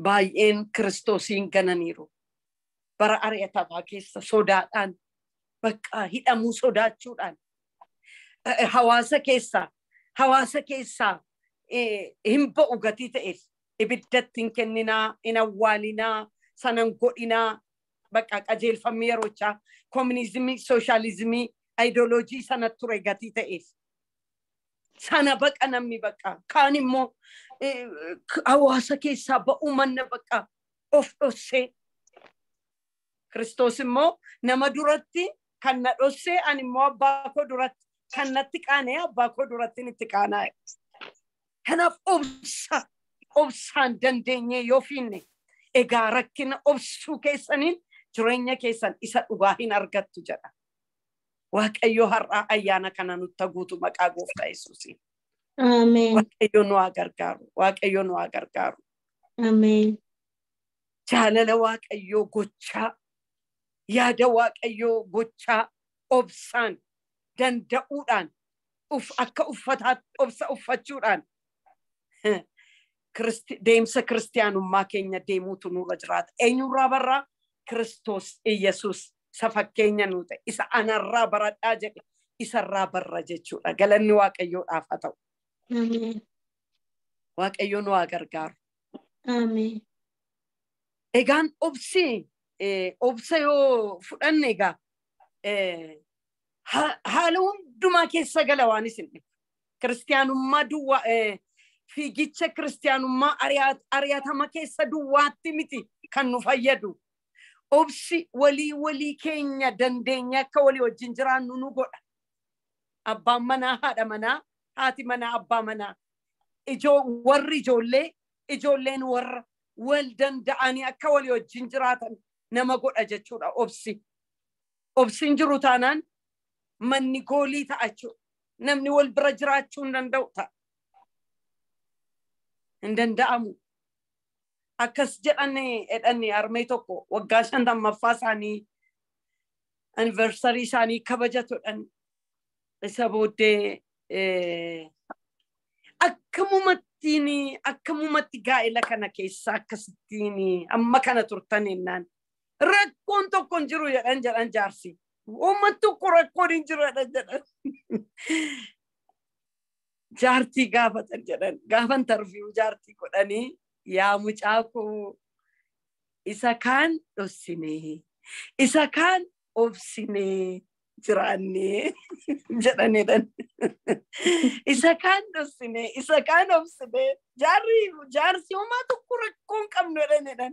Baay'een Kiristoosiin gananiiru. Bara ari'atamaa keessa sodaadhaan, bakka hidhamuu sodaachuudhaan, hawaasa keessaa hin ba'u gatii ta'eef ibiddatti hin kenninaa, hin awwaalinaa, sanan godhinaa, bakka qajeelfamni yerochaa koominizimii, sooshaalizimii, ayidooloojii sana ture gatii ta'eef. Sana baqa namni baqa. Kaan immoo hawaasa keessaa ba'uu manna baqa of dhossee. Kiristoos immoo nama duratti kan na dhossee, ani immoo abbaa koo duratti kan natti qaanee abbaa koo duratti itti qaanaa'e. Kanaaf obsaan dandeenyee yoo fiinne egaa rakkina obsuu keessaniin jireenya keessan isa dhugaa hin argattu jedha. Waaqayyo har'aa ayyaana kana nutti guutu maqaa gooftaa Yesuusiin. Ameen. Waaqayyo nu haa gargaaru. Waaqayyo nu haa gargaaru. Ameen. Jaalala Waaqayyoo gochaa, yaada Waaqayyoo gochaa obsaan danda'uudhaan, akka uffataatti obsa uffachuudhaan deemsa kiristiyaanummaa keenya deemuutu nurra jiraata. Eenyurraa barraa? Kiristoos Iyyasuus isa fakkeenya nuu ta'e, isa anarraa baradhaa jedhe isarraa barra jechuudha. Galanni Waaqayyoodhaaf haa ta'u. Ameen. Waaqayyo nu haa gargaaru. Ameen. Egaan obsa yoo fudhanne egaa haala hundumaa keessa gala waan isin dhibu. Kiristiyaanummaa duwwaa, fiigicha kiristiyaanummaa ari'atama keessa duwwaatti miti kan nu fayyadu. Obsi walii walii keenya dandeenya akka walii wajjin jiraannu nu godha. Abbaan manaa haadha manaa, haati manaa abbaa manaa, warri ijoollee, ijoolleen warra wal danda'anii akka walii wajjin jiraatan nama godha jechuudha obsi. Obsiin jiru taanaan manni goolii ta'a jechuudha. Namni wal bira jiraachuu hin danda'u ta'a. Hin danda'amu. Akkas jedhanii harmee tokko waggaa 50ffaa isaanii anniversarii isaanii kabajatudhan. Isa booddee akkamumatti gaa'ela kana keessa akkasittiin amma kana turtan jennaan rakkoon tokko hin jiru jedhan jaarsi. Uummatni tokko rakkoon hin jiru jedhan. Jaartii gaafatan jedhan. Gaafa intarviiyuu jaartii godhanii yaa mucaa koo isa kaan dhossinee isa kaan obsinee jiraannee jedhanidhan. Isa kaan dhossinee isa kaan obsinee jaarsi homaa tokko rakkoo hin qabnu jedhanidhan.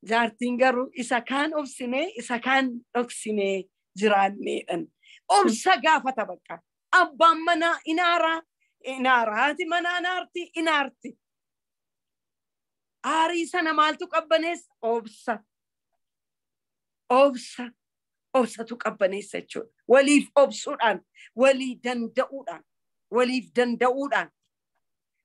Jaartiin garuu isa kaan obsinee isa kaan dhoksinee jiraanneedhan. Obsa gaafata bakka. Abbaan manaa inaaraa inaara, haati manaa inaarti inaarti. Aarii sana maaltu qabbaneessa? Obsa. Obsa. Obsatu qabbaneessa jechuudha. Waliif obsuudhaan, walii danda'uudhaan, waliif danda'uudhaan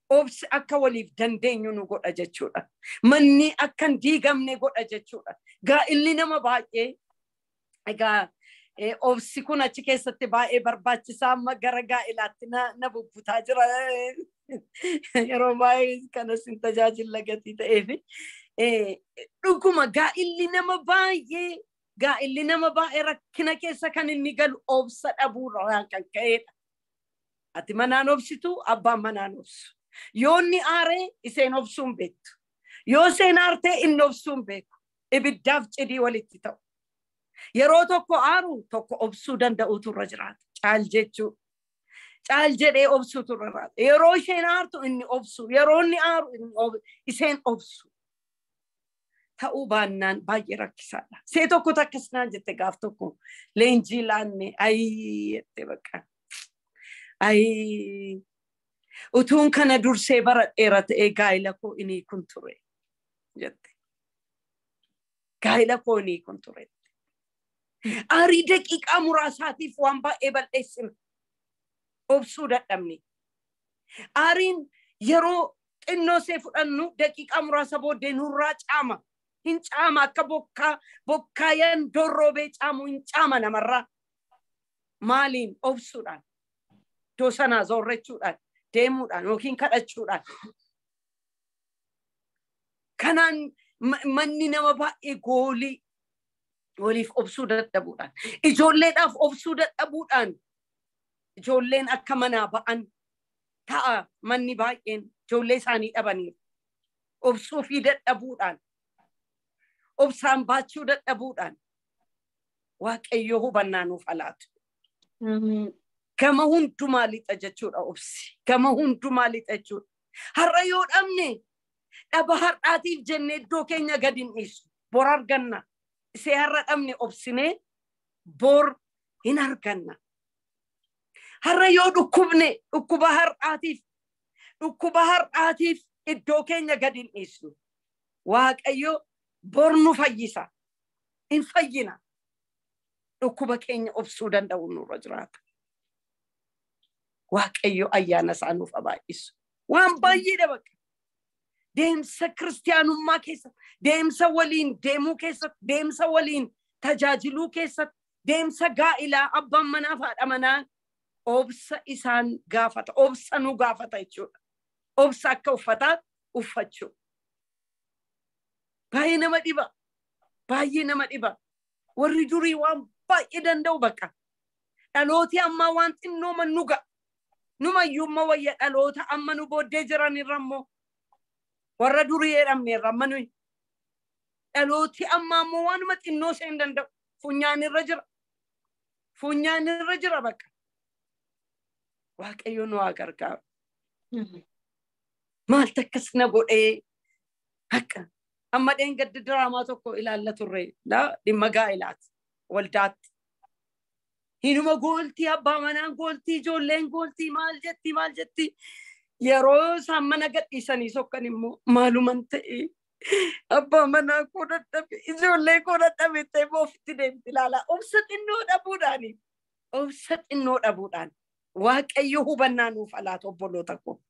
obsi akka waliif dandeenyu nu godha jechuudha. Manni akka hin diigamne godha jechuudha. Gaa'illi nama baay'ee egaa obsi kun achi keessatti baay'ee barbaachisaa amma gara gaa'ilaatti na bubbutaa jira. Yeroo baay'ee kanas hin tajaajilla gatii ta'eef. Dhuguma gaa'illi nama baay'ee rakkina keessa kan inni galu obsa dhabuurraan kan ka'edha. Ati manaan obsitu, abbaan manaan obsu. Yoo inni aaree isheen obsuu hin beektu. Yoo isheen aartee inni obsuu hin beeku. Ibiddaaf cidii walitti ta'u. Yeroo tokko aaru tokko obsuu danda'uutu irra jiraata. Caal jechuu. Caal jedhee obsuutu irra jiraata. Yeroo isheen aartu inni obsu. Yeroo inni aaru isheen obsu. Ta'uu baannaan baay'ee rakkisaadha. See tokko akkas naan jette gaaf tokko leenjii laanne ayii jette bakka. Ayii utuun kana dursee baradheera ta'ee gaa'ila koo inni kun ture jette. Gaa'ila koo inni kun ture. Aarii daqiiqaa muraasaatiif waan baay'ee bal'eessina. Obsuu dadhabne. Aariin yeroo xinnoo see fudhannu daqiiqaa muraasa booddee nurraa caama. Hin caama akka bokkaayan dorroobee caamu hin caama namarraa. Maaliin obsuudhaan, iddoo sanaa zoorrachuudhaan, deemuudhaan yookiin kadhachuudhaan. Kanaan manni nama baay'ee goolii waliif obsuu dadhabuudhaan, ijoolleedhaaf obsuu dadhabuudhaan, ijoolleen akka manaa ba'an ta'a manni baay'een ijoollee isaanii dhabaniiru. Obsuu fi dadhabuudhaan, obsaan baachuu dadhabuudhaan Waaqayyo hubannaa nuuf alaatu. Gama hundumaa lixa jechuudha obsi. Gama hundumaa lixa jechuudha. Har'a yoo dhabne dhaba har'aatiif jennee iddoo keenya gadi hin dhiisnu. Bor arganna. Isee har'a dhabne obsinee bor hin arganna. Har'a yoo dhukkubne dhukkuba har'aatiif iddoo keenya gadi hin dhiisnu. Waaqayyo bor nu fayyisa. Hin fayyina. Dhukkuba keenya obsuu danda'u nurra jiraata. Waaqayyo ayyaana isaa nuuf baay'isu. Waan baay'eedha bakka. Deemsa kiristiyaanummaa keessatti, deemsa waliin deemuu keessatti, deemsa waliin tajaajiluu keessatti, deemsa gaa'ilaa abbaan manaa fi haadha manaa obsa isaan gaafata, obsa nu gaafata jechuudha. Obsa akka uffataa uffachuu. Baay'ee nama dhiba. Baay'ee nama dhiba. Warri durii waan baay'ee danda'u bakka. Dhalooti ammaa waan xinnoo nu ga'a. Numayyuumma wayya dhaloota amma nu booddee jiran irra immoo warra durii jedhamne irra amma nuyi. Dhalooti ammaa immoo waanuma xinnoo isheen danda'u. Funyaan irra jira. Funyaan irra jira bakka. Waaqayyo nu haa gargaaru. Maaltu akkas na godhee akka amma dheengadda diraamaa tokko ilaalla turre dhimma gaa'ilaati waldaatti. Hinuma gooltii abbaa manaan gooltii ijoolleen gooltii maal jetti yeroo isaan mana gadhiisanii sokkan immoo maaluman ta'e abbaa manaa koo dadhabe ijoollee koo dadhabe ta'e ofitti deemti ilaala. Obsa xinnoo dhabuudhaan Waaqayyo hubannaa nuuf alaatu obboloota koo.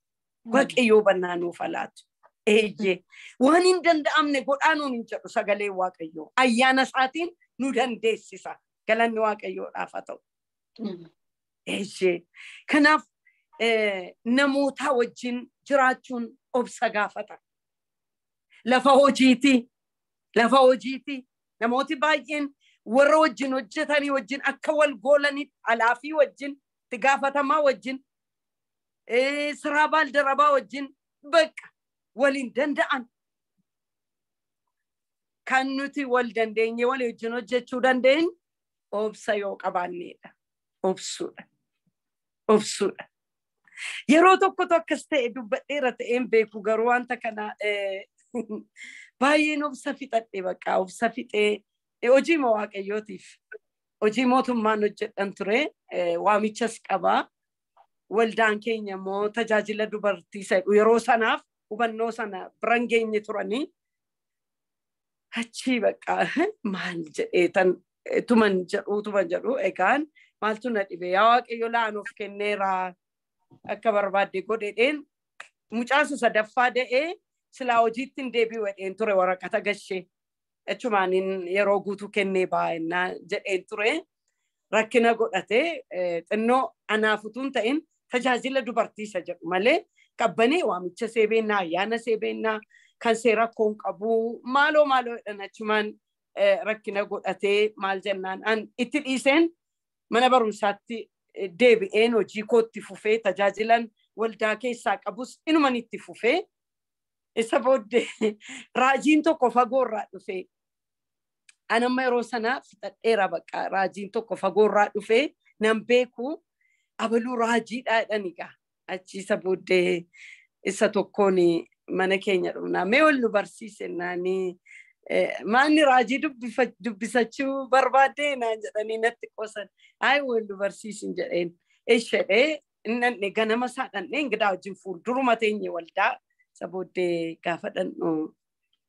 Waaqayyo hubannaa nuuf alaatu. Eeyyee waan hin danda'amne godhaa nuun hin jedhu sagalee Waaqayyoo. Ayyaana isaatiin nu dandeessisa. Galanni Waaqayyoodhaaf haa ta'u. Eeyyee kanaaf namoota wajjin jiraachuun obsa gaafata. Lafa hojiitii namooti baay'een warra wajjin hojjetanii wajjin akka wal goolanii alaafii wajjin itti gaafatamaa wajjin siraa baaldarabaa wajjin bakka waliin danda'an. Kan nuti wal dandeenye wal wajjin hojjechuu dandeenyu obsa yoo qabaanneedha. Obsuudha. Yeroo tokkotu akkas ta'e dubbadheera ta'een beeku garuu wanta kana baay'een obsa fixadhe bakka obsa fixee hojii Waaqayyootiif hojii mootummaan hojjedhan ture waamichas qabaa. Waldaan keenya immoo tajaajila dubartii yeroo sanaaf hubannoo sana biran geenye turanii achi bakka maal jedheetan Tuman jedhu egaan maaltu na dhibe yaa Waaqayyo laanuuf kenneera akka barbaadde godhedheen mucaan sadaffaa da'ee silaa hojiitti hin deebi'u jedheen ture waraqata gashee achumaan yeroo guutuu kennee baay'inaa jedheen ture rakkina godhatee xinnoo anaaf utuu hin ta'in tajaajila dubartii isa jedhu malee qabbanee waamicha seebeennaa ayyaana seebeennaa kan seera rakkoon qabu maaloo maaloo jedhan achumaan rakkina godhatee maal jennaan an itti dhiiseen mana barumsaatti deebi'een hojii kootti fufee tajaajilan waldaa keessaa qabus inuman itti fufee isa booddee raajiin tokko fagoorraa dhufee anamma yeroo sana fixadheera bakka raajiin tokko fagoorraa dhufee nan beeku abaluu raajiidhaa jedhan egaa achi isa booddee isa tokkoon mana keenya dhufnaa mee wal nu barsiise naanii maanni raajii dubbisachuu barbaaddee naan jedhanii natti qoosan ayi wal nu barsiisin jedheen ishedhee inni ganama isaa dhandhee ingidaa wajjin fuulduruma teenye waldaa isa booddee gaafa dhandhu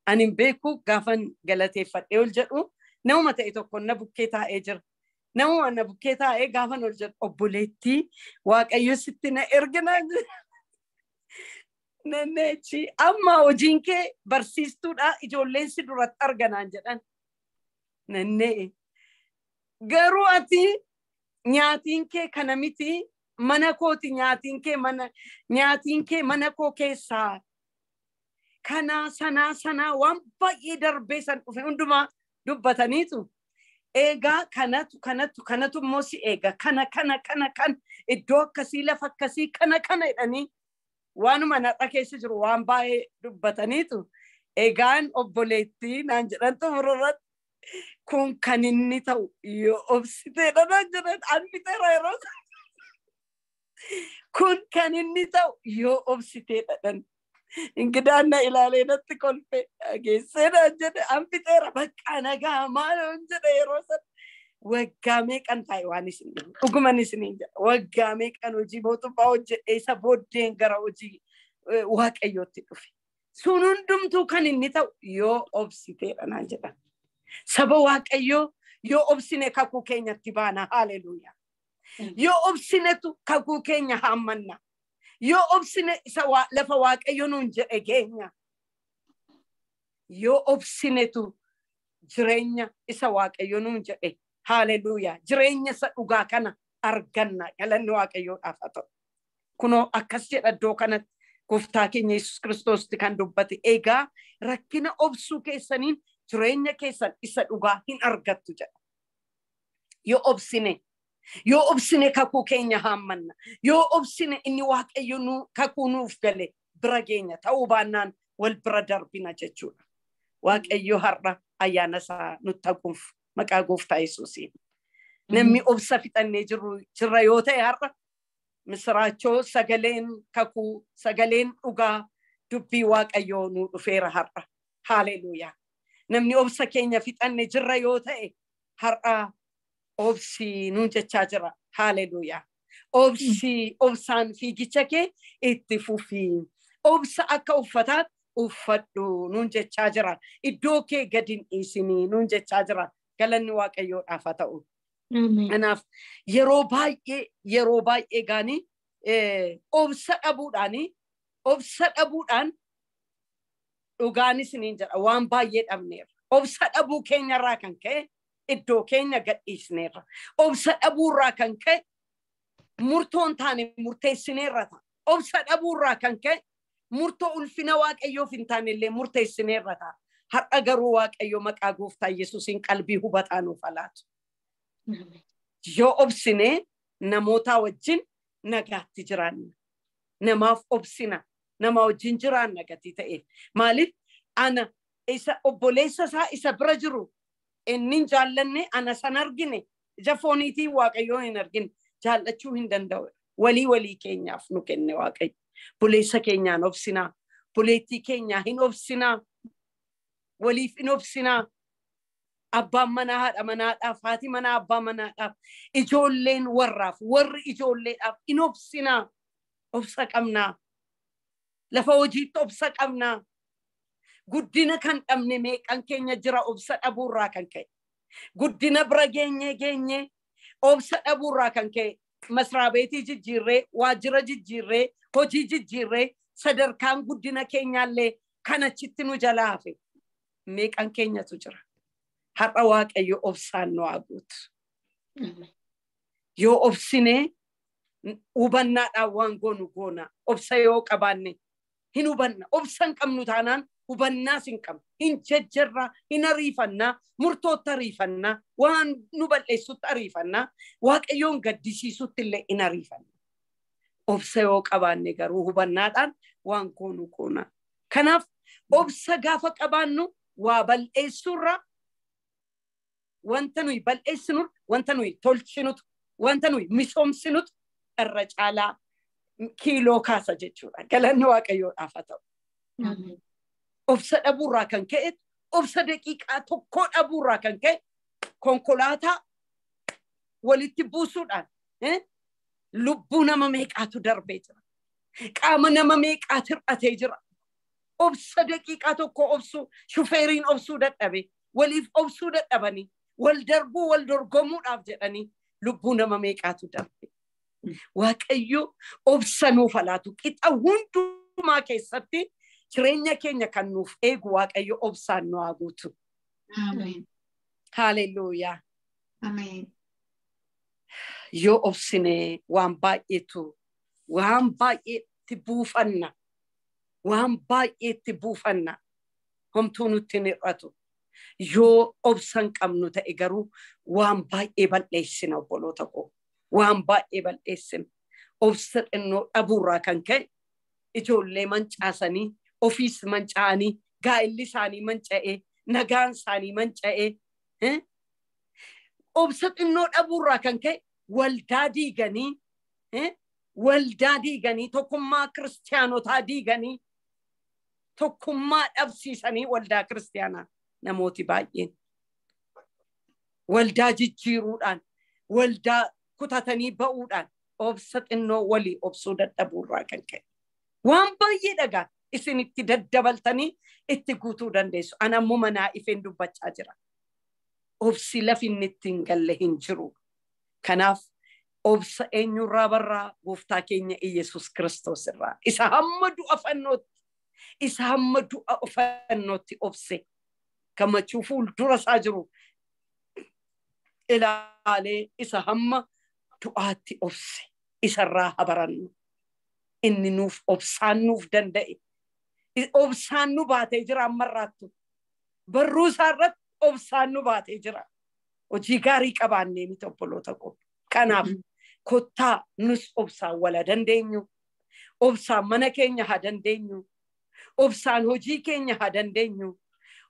ani hin beeku gaafan galateeffadhee ol jedhu nama ta'e tokko na bukkee taa'ee jira. Nama na bukkee taa'ee gaafan ol jedhu obboleettii Waaqayyo sitti na erginaa jira. Nanneechi amma hojiin kee barsiistuudha ijoolleen si duratti arganaan jedhan. Nannee garuu ati nyaatiin kee kana miti mana kooti nyaatiin kee mana nyaatiin kee mana koo keessaa kana sanaa sanaa waan baay'ee darbee san dhufe hundumaa dubbataniitu eegaa kanatu kanatu kanatu immoo si eega kana kana kana kan iddoo akkasii lafa akkasii kana kana jedhanii waanuma naxa keessa jiru waan baay'ee dubbataniitu eegaan obboleettii naan jedhan xumurarratti kun kan inni ta'u yoo obsiteedha naan jedhan an fixeera yeroo kun kan inni ta'u yoo obsiteedha dhan ingidaan na ilaalee natti kolfe dhageessee naan jedhe an fixeera bakka nagaa maaloon jedhe yeroo sana waggaa meeqan taa'e waan isin dhuguman isiniin jedha waggaa meeqan hojii mootummaa hojjedhe isa booddeen gara hojii Waaqayyootti dhufe sun hundumtuu kan inni ta'u yoo obsiteedha naan jedhan saba Waaqayyoo yoo obsine kakuu keenyatti baana haaleluuyaa yoo obsinetu kakuu keenya haammanna yoo obsine isa lafa Waaqayyo nuun jedhe geenya yoo obsinetu jireenya isa Waaqayyo nuun jedhe haaleluuyaa jireenya isa dhugaa kana arganna galanni Waaqayyoodhaaf haa ta'u kunoo akkas jedha iddoo kanatti gooftaa keenya Yesuus Kiristoositti kan dubbate egaa rakkina obsuu keessaniin jireenya keessan isa dhugaa hin argattu jedha yoo obsine kakuu keenya haammanna yoo obsine inni Waaqayyo nu kakuu nuuf gale bira geenya ta'uu baannaan wal bira darbina jechuudha Waaqayyo har'a ayyaana isaa nutti haguufu maqaa gooftaa Yesuusiin namni obsa fixannee jirra yoo ta'e har'a misiraachoo sagaleen kakuu sagaleen dhugaa dubbii Waaqayyoo nu dhufeera har'a haaleluuyaa namni obsa keenya fixanne jirra yoo ta'e har'a obsi nuun jechaa jira haaleluuyaa obsi obsaan fiigicha kee itti fufii obsa akka uffataatti uffadhu nuun jechaa jira iddoo kee gadi hin dhiisinii nuun jechaa jira galanni Waaqayyoodhaaf haa ta'u. Kanaaf yeroo baay'ee gaanii obsa dhabuudhaan dhugaan isiniin jedha waan baay'ee dhabneerra obsa dhabuu keenyarraa kan ka'e iddoo keenya gadhiisneerra obsa dhabuurraa kan ka'e murtoon taane murteessineerra ta'a obsa dhabuurraa kan ka'e murtoo ulfina Waaqayyoof hin taane illee murteessineerra ta'a har'a garuu Waaqayyo maqaa gooftaa Yesuusiin qalbii hubataa nuuf laatu. Yoo obsine namoota wajjin nagaatti jiraanna namaaf obsina nama wajjin jiraanna gatii ta'eef maaliif ana isa obboleessa isaa isa bira jiru inni hin jaallanne ana san argine ija fooniitiin Waaqayyoo hin argine jaallachuu hin danda'u walii walii keenyaaf nu kenne Waaqayyo obboleessa keenyaan obsinaa obboleettii keenyaa hin obsinaa waliif hin obsinaa abbaan manaa haadha manaadhaaf haati manaa abbaa manaadhaaf ijoolleen warraaf warri ijoolleedhaaf hin obsinaa obsa qabnaa lafa hojiitti obsa qabnaa guddina kan dhabne meeqan keenya jira obsa dhabuurraa kan ka'e Guddina bira geenyee geenyee obsa dhabuurraa kan ka'e masraabeetii jijjiirree, waajjira jijjiirree, hojii jijjiirree, sadarkaan guddina keenyaallee kan achitti nu jalaa hafe meeqan keenyatu jira. Har'a Waaqayyo obsaan nu haa guutu. Yoo obsinee hubannaadhaan waan goonu goona. Obsa yoo qabaanne hin hubanna. Obsa hin qabnu taanaan hubannaas hin qabnu. Hin jejjerraa, hin ariifannaa, murtootti ariifannaa, waan nu balleessutti ariifannaa, Waaqayyoon gaddisiisutti illee hin ariifanna. Obsa yoo qabaanne garuu hubannaadhaan waan goonu goona. Kanaaf obsa gaafa qabaannu waa balleessuurra wanta nuyi balleessinurra, wanta nuyi tolchinutu, wanta nuyi misoomsinutu irra caalaa kiiloo kaasa jechuudha. Galanni Waaqayyoodhaaf haa ta'u. Obsa dhabuurraa kan ka'e, obsa daqiiqaa tokkoo dhabuurraa kan ka'e, konkolaataa walitti buusuudhaan lubbuu nama meeqaatu darbee jira. Qaama nama meeqaatu hir'atee jira. Obsa daqiiqaa tokko obsuu, shufeeriin obsuu dadhabe, waliif obsuu dadhabanii, wal darbuu, wal dorgomuudhaaf jedhanii lubbuu nama meeqaatu darbe. Waaqayyo obsa nuuf laatu. Qixa hundumaa keessatti jireenya keenya kan nuuf eegu Waaqayyo obsaan nu haa guutu. Haalelluuyaa. Yoo obsine waan baay'eetu, waan baay'eetti buufanna. Waan baay'eetti buufanna. Homtuu nutti hin hir'atu. Yoo obsa hin qabnu ta'e garuu waan baay'ee balleessina, obboloota koo. Waan baay'ee balleessina. Obsa xinnoo dhabuurraa kan ka'e ijoollee mancaasanii, ofiis manca'anii, gaa'illi isaanii manca'ee, nagaan isaanii manca'ee. Obsa xinnoo dhabuurraa kan ka'e waldaa diiganii, waldaa diiganii, tokkummaa kiristaanotaa diiganii, tokkummaa dhabsiisanii waldaa kiristaanaa namooti baay'een. Waldaa jijjiiruudhaan, waldaa kutatanii ba'uudhaan, obsa xinnoo walii obsuu dadhabuurraa kan ka'e. Waan baay'ee dhagaa isin itti daddabaltanii itti guutuu dandeessu. Ani ammoo manaa ifeen dubbachaa jira. Obsi lafi inni itti hin galle hin jiru. Kanaaf obsa eenyurraa barraa? Gooftaa keenya Iyyasuus Kiristoos irraa. Isa hamma du'a fannootti, isa hamma du'a fannootti obse. Gammachuu fuuldura isaa jiru ilaalee isa hamma du'aatti obse. Isarraa haa barannu. Inni nuuf obsaan nuuf danda'e. Obsaan nu baatee jira ammarraattu. Barruu isaa irratti obsaan nu baatee jira. Hojii gaarii qabaannee miti, obboloota koo. Kanaaf kottaa nus obsaan wala dandeenyu. Obsaan mana keenya haa dandeenyu. Obsaan hojii keenya haa dandeenyu.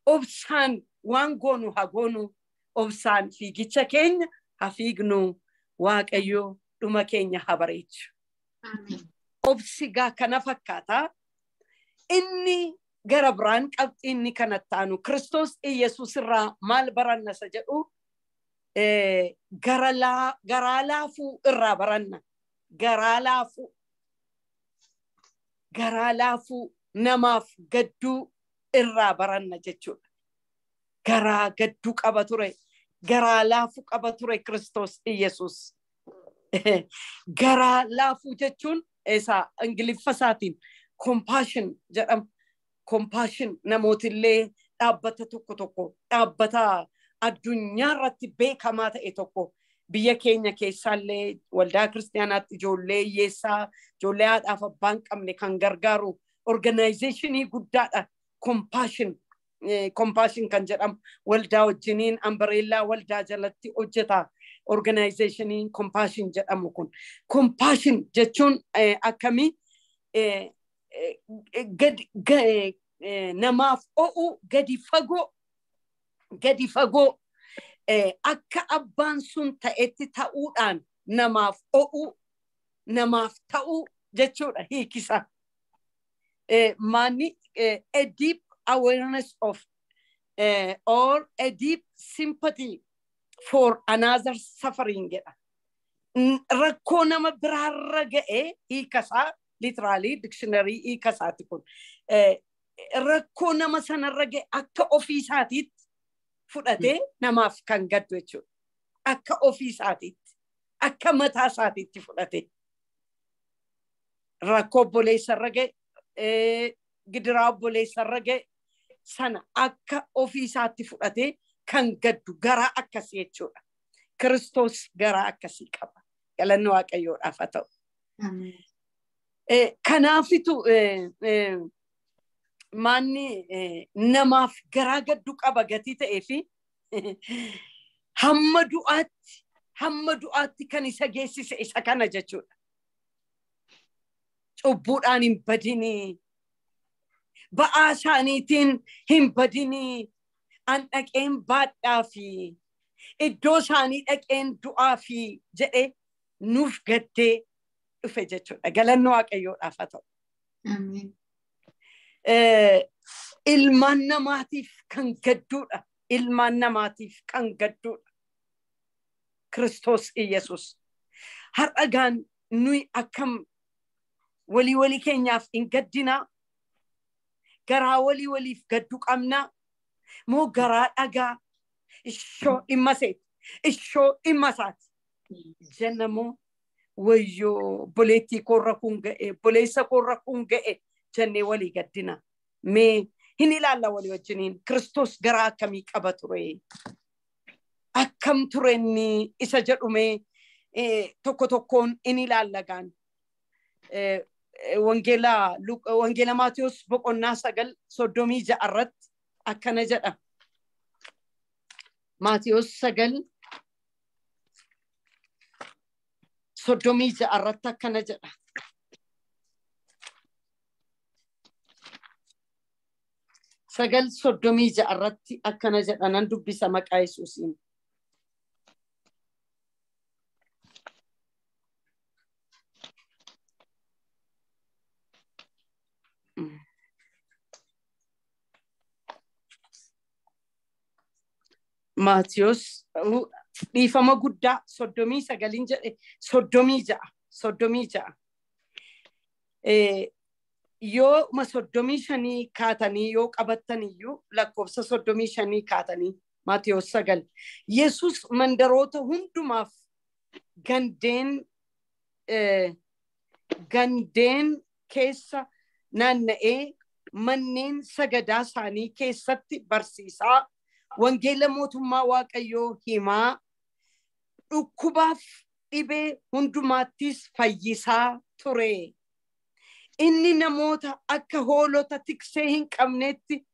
Obsaan waan goonu haa goonu. Obsaan fiigicha keenya haa fiignu. Waaqayyo dhuma keenya haa bareechu. Obsi gaa kana fakkaataa. Inni gara biraan qabxii inni kanatti aanu Kiristoos Iyyasuus irraa maal baranna isa jedhu, garaa laafuu irraa baranna. Garaa laafuu. Garaa laafuu, namaaf gadduu irraa baranna jechuudha. Garaa gadduu qaba ture. Garaa laafuu qaba ture Kiristoos Iyyasuus. Garaa laafuu jechuun isa Ingiliffa isaatiin compassion jedhama. Compassion namootillee dhaabbata tokko tokko, dhaabbata addunyaa irratti beekamaa ta'e tokko, biyya keenya keessaallee waldaa kiristaanaatti ijoollee hiyyeessaa, ijoollee haadhaaf abbaa hin qabne kan gargaaru organizationii guddaadha. Compassion kan jedhamu waldaa wajjiniin umbrella waldaa jalatti hojjeta. Organizationii Compassion jedhamu kun. Compassion jechuun akkamii namaaf o'u, gadi fagoo, gadi fagoo akka abbaan sun ta'etti ta'uudhaan namaaf o'u, namaaf ta'uu jechuudha hiikisa. Maanni a deep awareness of or a deep sympathy for another suffering jedha. Rakkoo nama biraarra ga'ee, hiikasaa literally dictionary hiikasaati kun. Rakkoo nama sanarra ga'e akka ofii isaatiitti fudhatee namaaf kan gaddu jechuudha. Akka ofii isaatiitti, akka mataa isaatiitti fudhate. Rakkoo obboleessarra ga'e, gidiraa obboleessarra ga'e sana akka ofii isaatti fudhatee kan gaddu garaa akkasii jechuudha. Kiristoos garaa akkasii qaba. Galanni Waaqayyoodhaaf haa ta'u. Kanaafitu maanni namaaf garaa gaddu qaba gatii ta'ee fi hamma du'aatti kan isa geessise isa kana jechuudha. Cubbuudhaan hin badinii, ba'aa isaaniitiin hin badinii, an dhaqeen baadhaa fi iddoo isaanii dhaqeen du'aa fi jedhee nuuf gaddee dhufe jechuudha. Galanni Waaqayyoodhaaf haa ta'u. Ilmaan namaatiif kan gadduudha. Ilmaan namaatiif kan gadduudha. Kiristoos Iyyasuus. Har'a gaan nuyi akkam walii walii keenyaaf hin gaddinaa? Garaa walii waliif gaddu qabnaa? Moo garaa dhagaa ishoo dhimma seeti, ishoo dhimma isaati jenna moo wayyoo obboleettii koorra kun ga'e, obboleessa koorra kun ga'e jennee walii gaddina? Mee hin ilaalla walii wajjiniin Kiristoos garaa akkamii qaba ture? Akkam ture inni isa jedhu mee tokko tokkoon in ilaalla gaan. Wangeela Maatiyos boqonnaa 9 36 irratti akkana jedha. Maatiyos 9 36 irratti akkana jedha. 9:36 irratti akkana jedha. Nan dubbisa maqaa Yesuusiin. Maatiyos dhiifama guddaa 39 jedhe 36 36. Yoo ma 35 kaatanii yoo qabattan iyyuu lakkoofsa 35 kaatanii Maatiyos 9. Yesus mandaroota hundumaaf gandeen keessa naanna'ee manneen sagadaa isaanii keessatti barsiisaa, wangeela mootummaa Waaqayyoo himaa, dhukkubaaf dhibee hundumaattis fayyisaa ture. Inni namoota akka hoolota tiksee hin qabneetti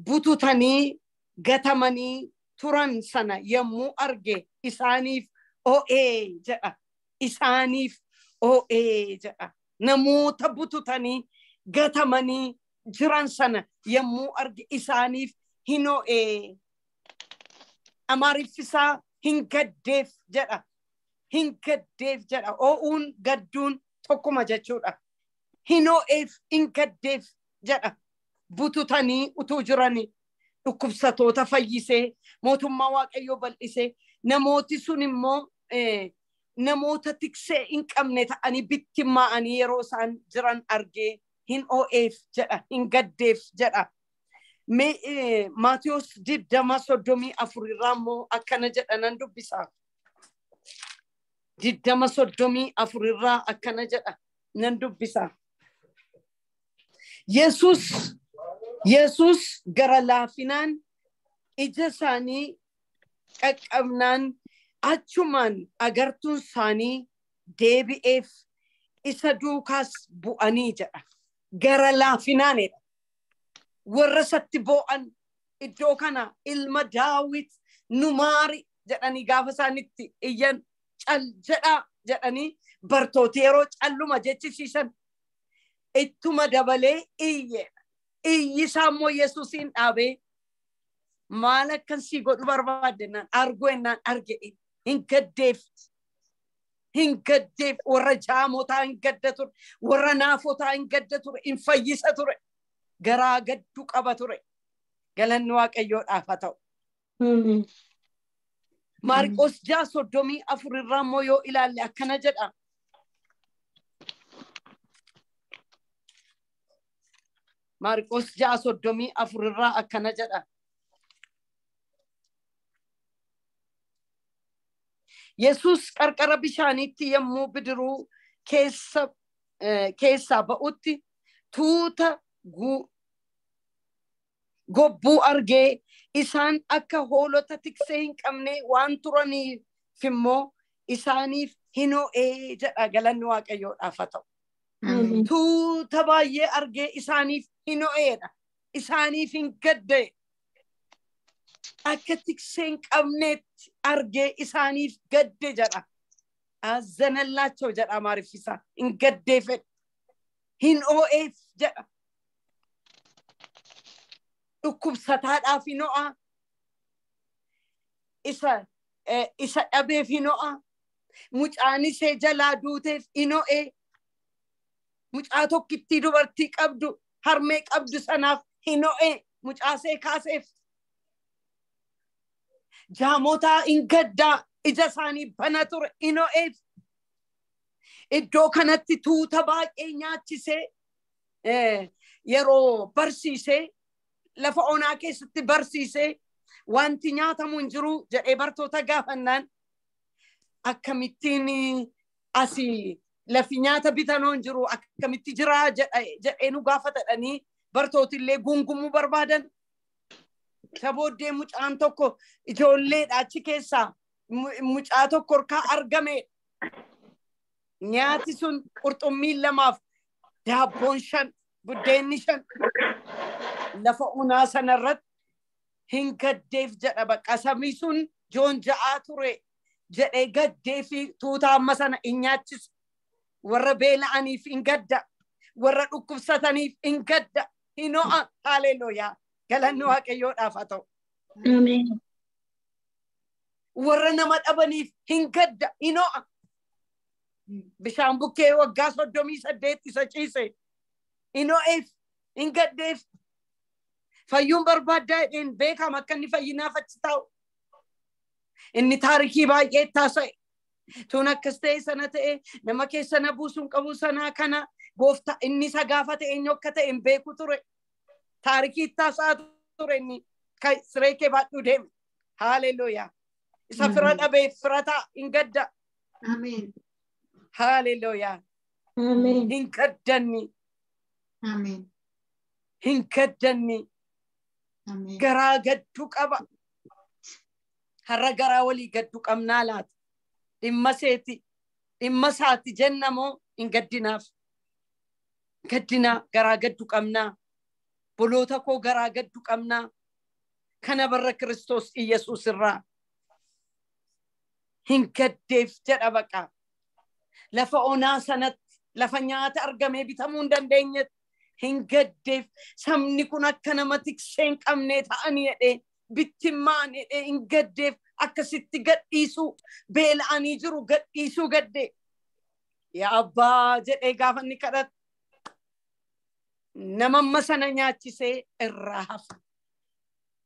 bututanii gatamanii turan sana yommuu arge isaaniif oo'ee jedha. Isaaniif oo'ee jedha. Namoota bututanii gatamanii jiran sana yommuu arge isaaniif hin oo'ee. Amaariffisaa hin gaddeef jedha. Hin gaddeef jedha. Oo'uun gadduun tokkuma jechuudha. Hin oo'eef hin gaddeef jedha. Bututanii utuu jiranii dhukkubsatoota fayyisee mootummaa Waaqayyoo bal'isee namooti sun immoo namoota tiksee hin qabne ta'anii bittimmaa'anii yeroo isaan jiran argee hin oo'eef jedha. Hin gaddeef jedha. Maatiyos 20 34 irraa immoo akkana jedha nan dubbisa. 20 34 irraa akkana jedha nan dubbisa. Yesus gara laafinaan ija isaanii qaqqabnaan achumaan agartuun isaanii deebi'eef isa duukaas bu'anii jedha. Gara laafinaanidha. Warra isatti boo'an iddoo kana ilma Daawit nu maari jedhanii gaafa isaanitti iyyan cal jedhaa jedhanii bartooti yeroo calluma jechisiisan ittuma dabalee iyye. Iyyi isaa immoo Yesuusiin dhaabee maal akkan sii godhu barbaadde naan argu ennaan arge hin gaddeef. Hin gaddeef. Warra jaamotaa hin gadda ture, warra naafotaa hin gadda ture, hin fayyisa ture, garaa gadduu qaba ture. Galanni Waaqayyoodhaaf haa ta'u. Maarqos 6 34 irraa immoo yoo ilaalle akkana jedha. Maarqos 6 34 irraa akkana jedha. Yesuus qarqara bishaaniitti yommuu bidiruu keessaa ba'utti tuuta gobbuu argee isaan akka hoolota tiksee hin qabne waan turaniif immoo isaaniif hin ho'ee jedha. Galanni Waaqayyoodhaaf haa ta'u. Tuuta baay'ee argee isaaniif hin ho'eedha. Isaaniif hin gadde. Akka tiksee hin qabneetti argee isaaniif gadde jedha. Azanallaachoo jedha Amaariffisa. Hin gaddee fedha. Hin ho'eef jedha. Dhukkubsataadhaaf hin ho'a. Isa dhabeef hin ho'a. Mucaan ishee jalaa duuteef hin ho'ee. Mucaa tokkittii dubartii qabdu harmee qabdu sanaaf hin ho'ee. Mucaa ishee kaaseef. Jaamotaa hin gaddaa ija isaanii bana ture hin ho'eef. Iddoo kanatti tuuta baay'ee nyaachisee yeroo barsiisee lafa onaa keessatti barsiisee wanti nyaatamu hin jiru jedhee bartoota gaafannaan akkamittiin asii lafi nyaata bitanoo hin jiru akkamitti jiraa jedhee nu gaafatadhanii bartootillee gungumuu barbaadan. Isa booddee mucaan tokko ijoolleedha achi keessaa mucaa tokko harkaa argame. Nyaati sun qurxummiin 2 daabboon 5 buddeenni 5 lafa onaa sanarratti hin gaddeef jedha. Bakka sabni sun joonja'aa ture jedhee gaddee fi tuuta amma sana hin nyaachisu. Warra beela'aniif hin gadda. Warra dhukkubsataniif hin gadda. Hin ho'a. Haleluuyaa. Galanni Waaqayyoodhaaf haa ta'u. Warra nama dhabaniif hin gadda. Hin ho'a. Bishaan bukkee waggaa 38 isa ciise. Hin ho'eef. Hin gaddeef. Fayyuun barbaaddaa jedheen beekama akka inni fayyinaaf achi taa'u. Inni taarikii baay'ee taasise. Tun akkas ta'e sana ta'e nama keessa na buusuun qabu sanaa kana gooftaa inni isa gaafate eenyu akka ta'e hin beeku ture. Taarikii taasisaa ture inni siree kee baadhuu deeme. Haleluuyaa. Isa fira dhabeef fira ta'a hin gadda. Ameen. Haleluuyaa. Ameen. Hin gaddanni. Ameen. Hin gaddanni. Ameen. Garaa gadduu qaba. Har'a garaa walii gadduu qabnaa laata? Dhimma seeti, dhimma isaati jenna moo hin gaddinaaf? Gaddinaa garaa gadduu qabnaa. Boloota koo garaa gadduu qabnaa. Kana barra Kiristoos Iyyasuus irraa. Hin gaddeef jedha baqa. Lafa onaa sanatti lafa nyaata argamee bitamuu hin dandeenyetti hin gaddeef. Sabni kun akka nama tiksee hin qabnee ta'anii jedhee bittimmaan jedhee hin gaddeef. Akkasitti gadhiisuu beela'anii jiru gadhiisuu gadde. Yaa abbaa jedhee gaafa inni kadhatu nama amma sana nyaachisee irraa hafa.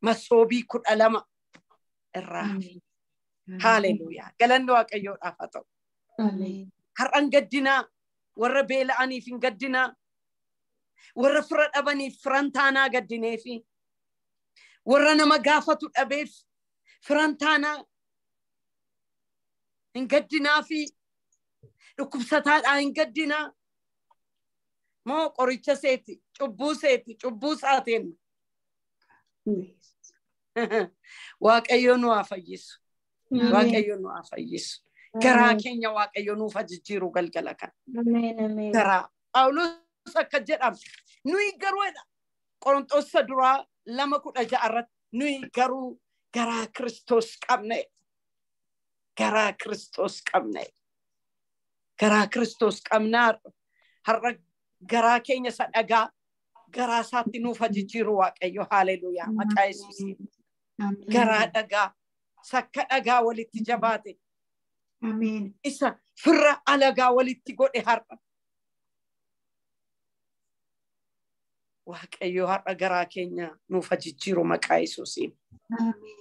Masoobii 12 irraa hafa. Haleluuyaa. Galanni Waaqayyoodhaaf haa ta'u. Har'an gaddinaa warra beela'aniif hin gaddinaa. Warra fira dhabaniif firan taanaa gaddineefi. Warra nama gaafatu dhabeef firan taanaa hin gaddinaafi. Dhukkubsataadhaa hin gaddinaa. Moo qoricha seeti, cubbuu seeti, cubbuu saateen. Waaqayyo nu haa fayyisu. Waaqayyo nu haa fayyisu. Garaa keenya Waaqayyo nuuf haa jijjiiru galgala kana. Garaa. Phaawulos akka jedhamu nuyi garuu jedha. Qorontoos duraa 2:16 irratti nuyi garuu garaa Kiristoos qabna. Garaa Kiristoos qabna. Garaa Kiristoos qabnaa. Har'a garaa keenya isa dhagaa garaa isaatti nuuf haa jijjiiru Waaqayyo. Haleluuyaa. Maqaa Yesuusiin. Garaa dhagaa sakka dhagaa walitti jabaate. Ameen. Isa firra alagaa walitti godhe har'a. Waaqayyo har'a garaa keenya nuuf haa jijjiiru maqaa Yesuusiin. Ameen.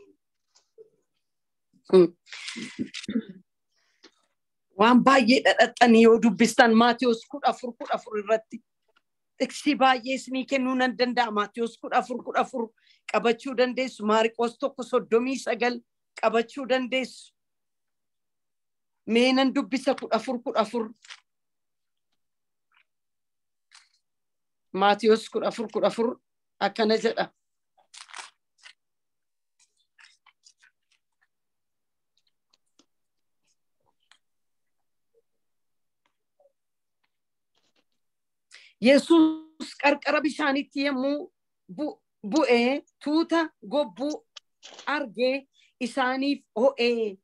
Waan baay'ee dhadhaxxanii yoo dubbistan Maatiyos 14:14 irratti tiksii baay'ee isinii kennuu nan danda'a. Maatiyos 14:14 qabachuu dandeessu. Maarqos 1:39 qabachuu dandeessu. Mee nan dubbisa 14:14. Maatiyos 14:14 akkana jedha. Yesuus qarqara bishaanitti yommuu bu'ee tuuta gobbuu argee isaaniif ho'ee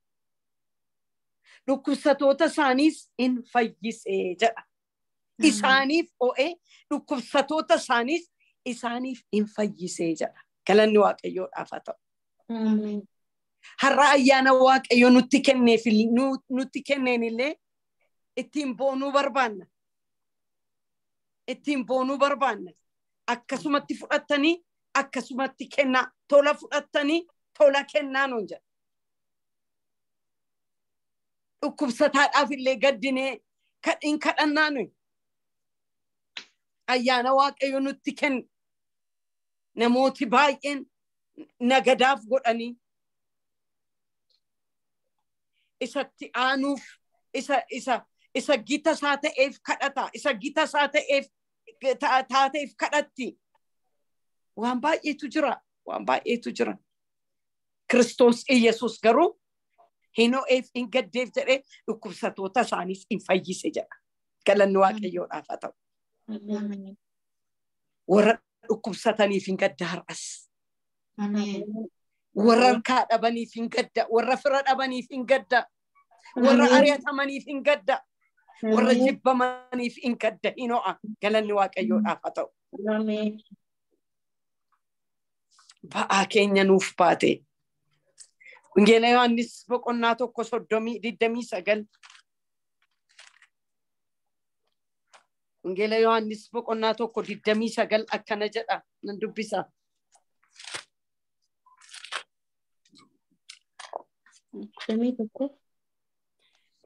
dhukkubsattoota isaaniis in fayyisee jedha. Isaaniif ho'ee dhukkubsattoota isaaniis isaaniif in fayyisee jedha. Galanni Waaqayyoodhaaf haa ta'u. Har'a ayyaana Waaqayyoo nutti kenneef nutti kenneen illee ittiin boonuu barbaanna. Ittiin boonuu barbaanna. Akkasumatti fudhattanii akkasumatti kennaa, tola fudhattanii tola kennaa nuun jedha. Dhukkubsataadhaaf illee gaddinee kadhiin kadhannaa nuyi. Ayyaana Waaqayyo nutti kenne namooti baay'een nagadaaf godhanii isatti aanuuf isa gita isaa ta'eef kadhata, isa gita isaa ta'eef taateef kadhatti. Waan baay'eetu jira, waan baay'eetu jira. Kiristoos Iyesuus garuu hin ho'eef hin gaddeef jedhee dhukkubsattoota isaaniis hin fayyise jedha. Galanni Waaqayyoodhaaf haa ta'u. Warra dhukkubsataniif hin gadda har'as. Warra harkaa dhabaniif hin gadda, warra fira dhabaniif hin gadda, warra ari'atamaniif hin gadda, warra jibbamaniif hin gadda, hin ho'a. Galanni Waaqayyoodhaaf haa ta'u. Ba'aa keenya nuuf baate. Wangeela Yohaannis boqonnaa 1:29. Wangeela Yohaannis boqonnaa 1:29 akkana jedha, nan dubbisa.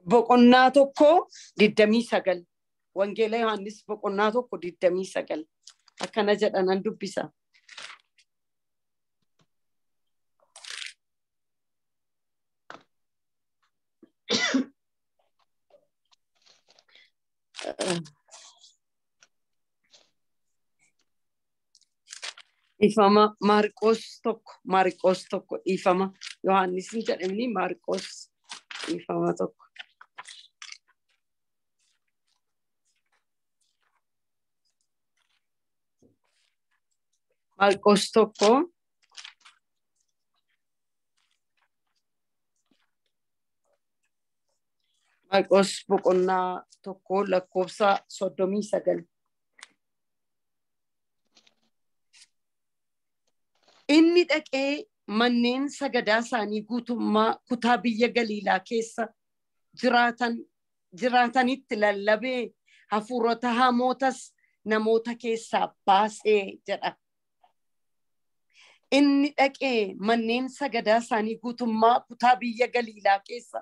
Boqonnaa 1:29. Wangeela Yohaannis boqonnaa 1:29 akkana jedha, nan dubbisa. Dhiifama Maarqos 1, Maarqos 1 dhiifama Yohaannis hin jedhamni, Maarqos dhiifama 1. Maarqos 1 Maarqos boqonnaa 1 lakkoofsa 39. Inni dhaqee manneen sagadaa isaanii guutummaa kutaa biyya Galiilaa keessa jiraatanitti lallabee hafuurota hamootas namoota keessaa baasee jedha. Inni dhaqee manneen sagadaa isaanii guutummaa kutaa biyya Galiilaa keessa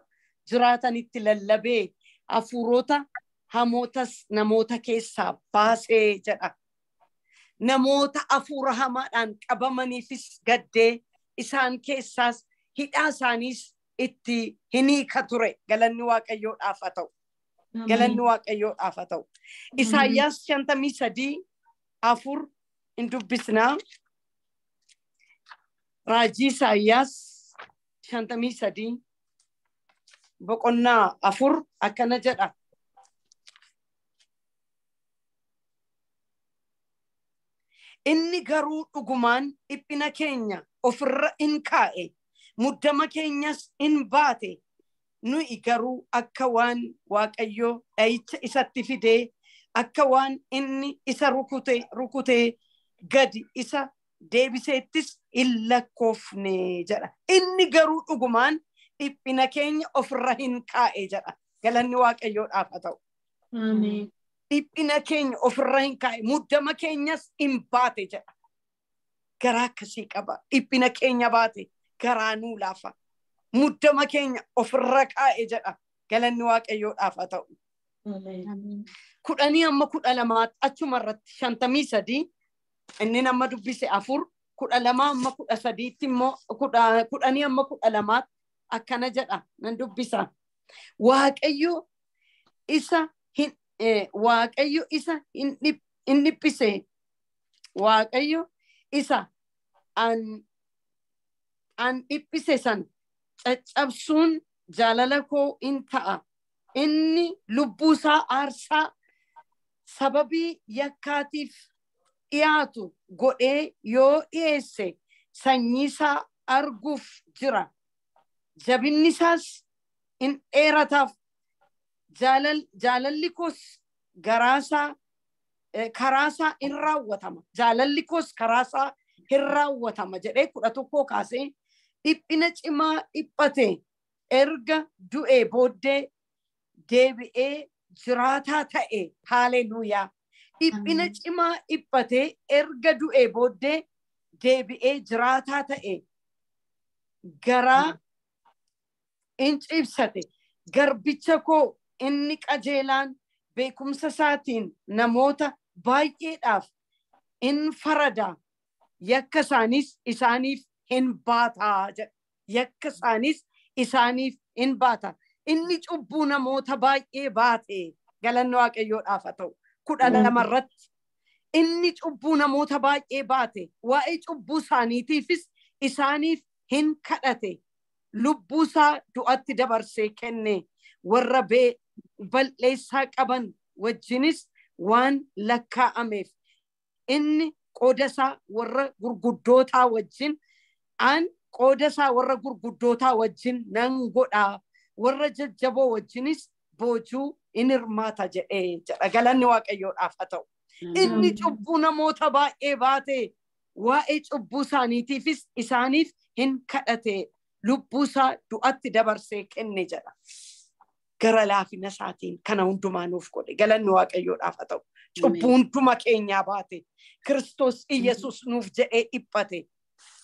jiraatanitti lallabee hafuurota hamootas namoota keessaa baasee jedha. Namoota hafuura hamaadhaan qabamaniifis gaddee isaan keessaas hidhaa isaaniis itti hin hiika ture. Galanni Waaqayyoodhaaf haa ta'u. Galanni Waaqayyoodhaaf haa ta'u. Isaayyaas 53:4 hin dubbisnaa. Raajii Isaayyaas 53 boqonnaa 4 akkana jedha. Inni garuu dhugumaan dhiphina keenya ofirra in kaa'e, muddama keenyas in baate. Nuyi garuu akka waan Waaqayyo dha'icha isatti fidee, akka waan inni isa rukutee gadi isa deebiseettis hin lakkoofne jedha. Inni garuu dhugumaan dhiphina keenya ofirra hin kaa'e jedha. Galanni Waaqayyoodhaaf haa ta'u. Dhiphina keenya ofirra hin kaa'e, muddama keenyas hin baate jedha. Garaa akkasii qaba. Dhiphina keenya baate, garaa nuu laafa. Muddama keenya ofirra kaa'e jedha. Galanni Waaqayyoodhaaf haa ta'u. 10 amma 12 achuma irratti 53 inni nama dubbise 4 12 amma 13 immoo 10 amma 12 akkana jedha, nan dubbisa. Waaqayyo isa hin Waaqayyo isa hin dhiphise. Waaqayyo isa an dhiphise san caccabsuun jaalala koo in ta'a. Inni lubbuu isaa aarsaa sababii yakkaatiif dhiyaatu godhee yoo dhiyeesse sanyii isaa arguuf jira. Jabinni isaas in dheerataaf. Jaalalli koos garaasaa karaasaa in raawwatama. Jaalalli koos karaasaa hin raawwatama jedhee 11 kaasee dhiphina cimaa dhiphate erga du'ee booddee deebi'ee jiraataa ta'e. Haaleluuyaa. Dhiphina cimaa dhiphate erga du'ee booddee deebi'ee jiraataa ta'e garaa in cibsate. Garbicha koo inni qajeelaan beekumsa isaatiin namoota baay'eedhaaf in farada. Yakka isaanis isaaniif hin baataa jedha. Yakka isaanis isaaniif hin baata. Inni cubbuu namoota baay'ee baate. Galanni Waaqayyoodhaaf haa ta'u. 12 irratti inni cubbuu namoota baay'ee baate. Waa'ee cubbuu isaaniitiifis isaaniif hin kadhate. Lubbuu isaa du'atti dabarsee kenne. Warra balleessaa qaban wajjinis waan lakkaa'ameef inni qooda isaa warra gurguddootaa wajjin an qooda isaa warra gurguddootaa wajjin nan godhaa. Warra jajjaboo wajjinis boojuu in hirmaata jedhee jedha. Galanni Waaqayyoodhaaf haa ta'u. Inni cubbuu namoota baay'ee baate. Waa'ee cubbuu isaaniitiifis isaaniif hin kadhate. Lubbuu isaa du'atti dabarsee kenne jedha. Gara laafina isaatiin kana hundumaa nuuf godhe. Galanni Waaqayyoodhaaf haa ta'u. Cubbuu hunduma keenyaa baate. Kiristoos Iyyasuus nuuf jedhee dhiphate.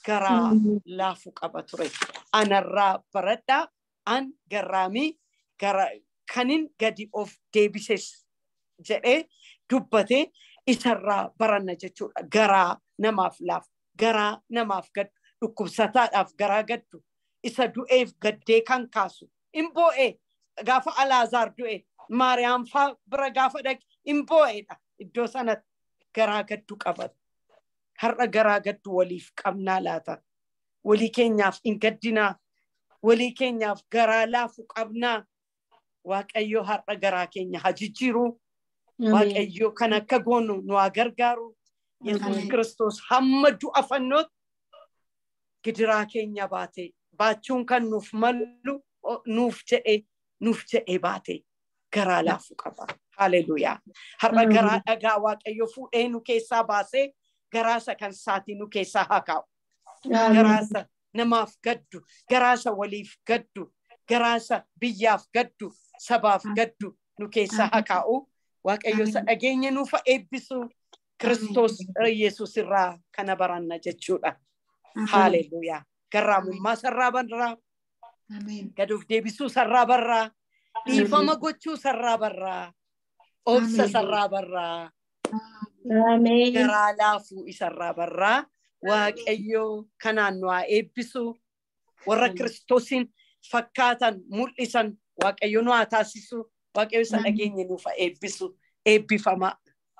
Garaa laafu qaba ture. Anarraa baradhaa. An garraamii kanin gadi of deebises jedhee dubbatee isarraa baranna jechuudha. Garaa namaaf laafu, garaa namaaf gaddu, dhukkubsataadhaaf garaa gaddu, isa du'eef gaddee kan kaasu. In boo'ee gaafa Alaazaar du'e, Maariyaam faa bira gaafa dhaqe in boo'eedha. Iddoo sanatti garaa gaddu qaba. Har'a garaa gaddu waliif qabnaa laata? Walii keenyaaf hin gaddinaa? Walii keenyaaf garaa laafu qabnaa? Waaqayyo har'a garaa keenya haa jijjiiru. Waaqayyo kan akka goonu nu haa gargaaru. Yesuus Kiristoos hamma du'a fannootti gidiraa keenya baate. Baachuun kan nuuf malu nuuf jedhee baate. Garaa laafu qaba. Haaleluuyaa. Har'a garaa dhagaa Waaqayyo fuudhee nu keessaa baasee garaasa kan isaatii nu keessaa haa kaa'u. Garaasa namaaf gaddu, garaasa waliif gaddu, garaasa biyyaaf gaddu, sabaaf gaddu nu keessaa haa kaa'u. Waaqayyo isa dhageenya nuuf eebbisu. Kiristoos Yesuus irraa kana baranna jechuudha. Haaleluuyaa. Garraamummaa sarraa barraa. Gaduuf deebisuu sarraa barraa. Dhiifama gochuu sarraa barraa. Obsa sarraa barraa. Garaa laafuu isarraa barraa. Waaqayyo kanaan nu haa eebbisu. Warra Kiristoosiin fakkaatan mul'isan Waaqayyo nu haa taasisu. Waaqayyo isa dhageenya nuuf haa eebbisu. Eebbifama.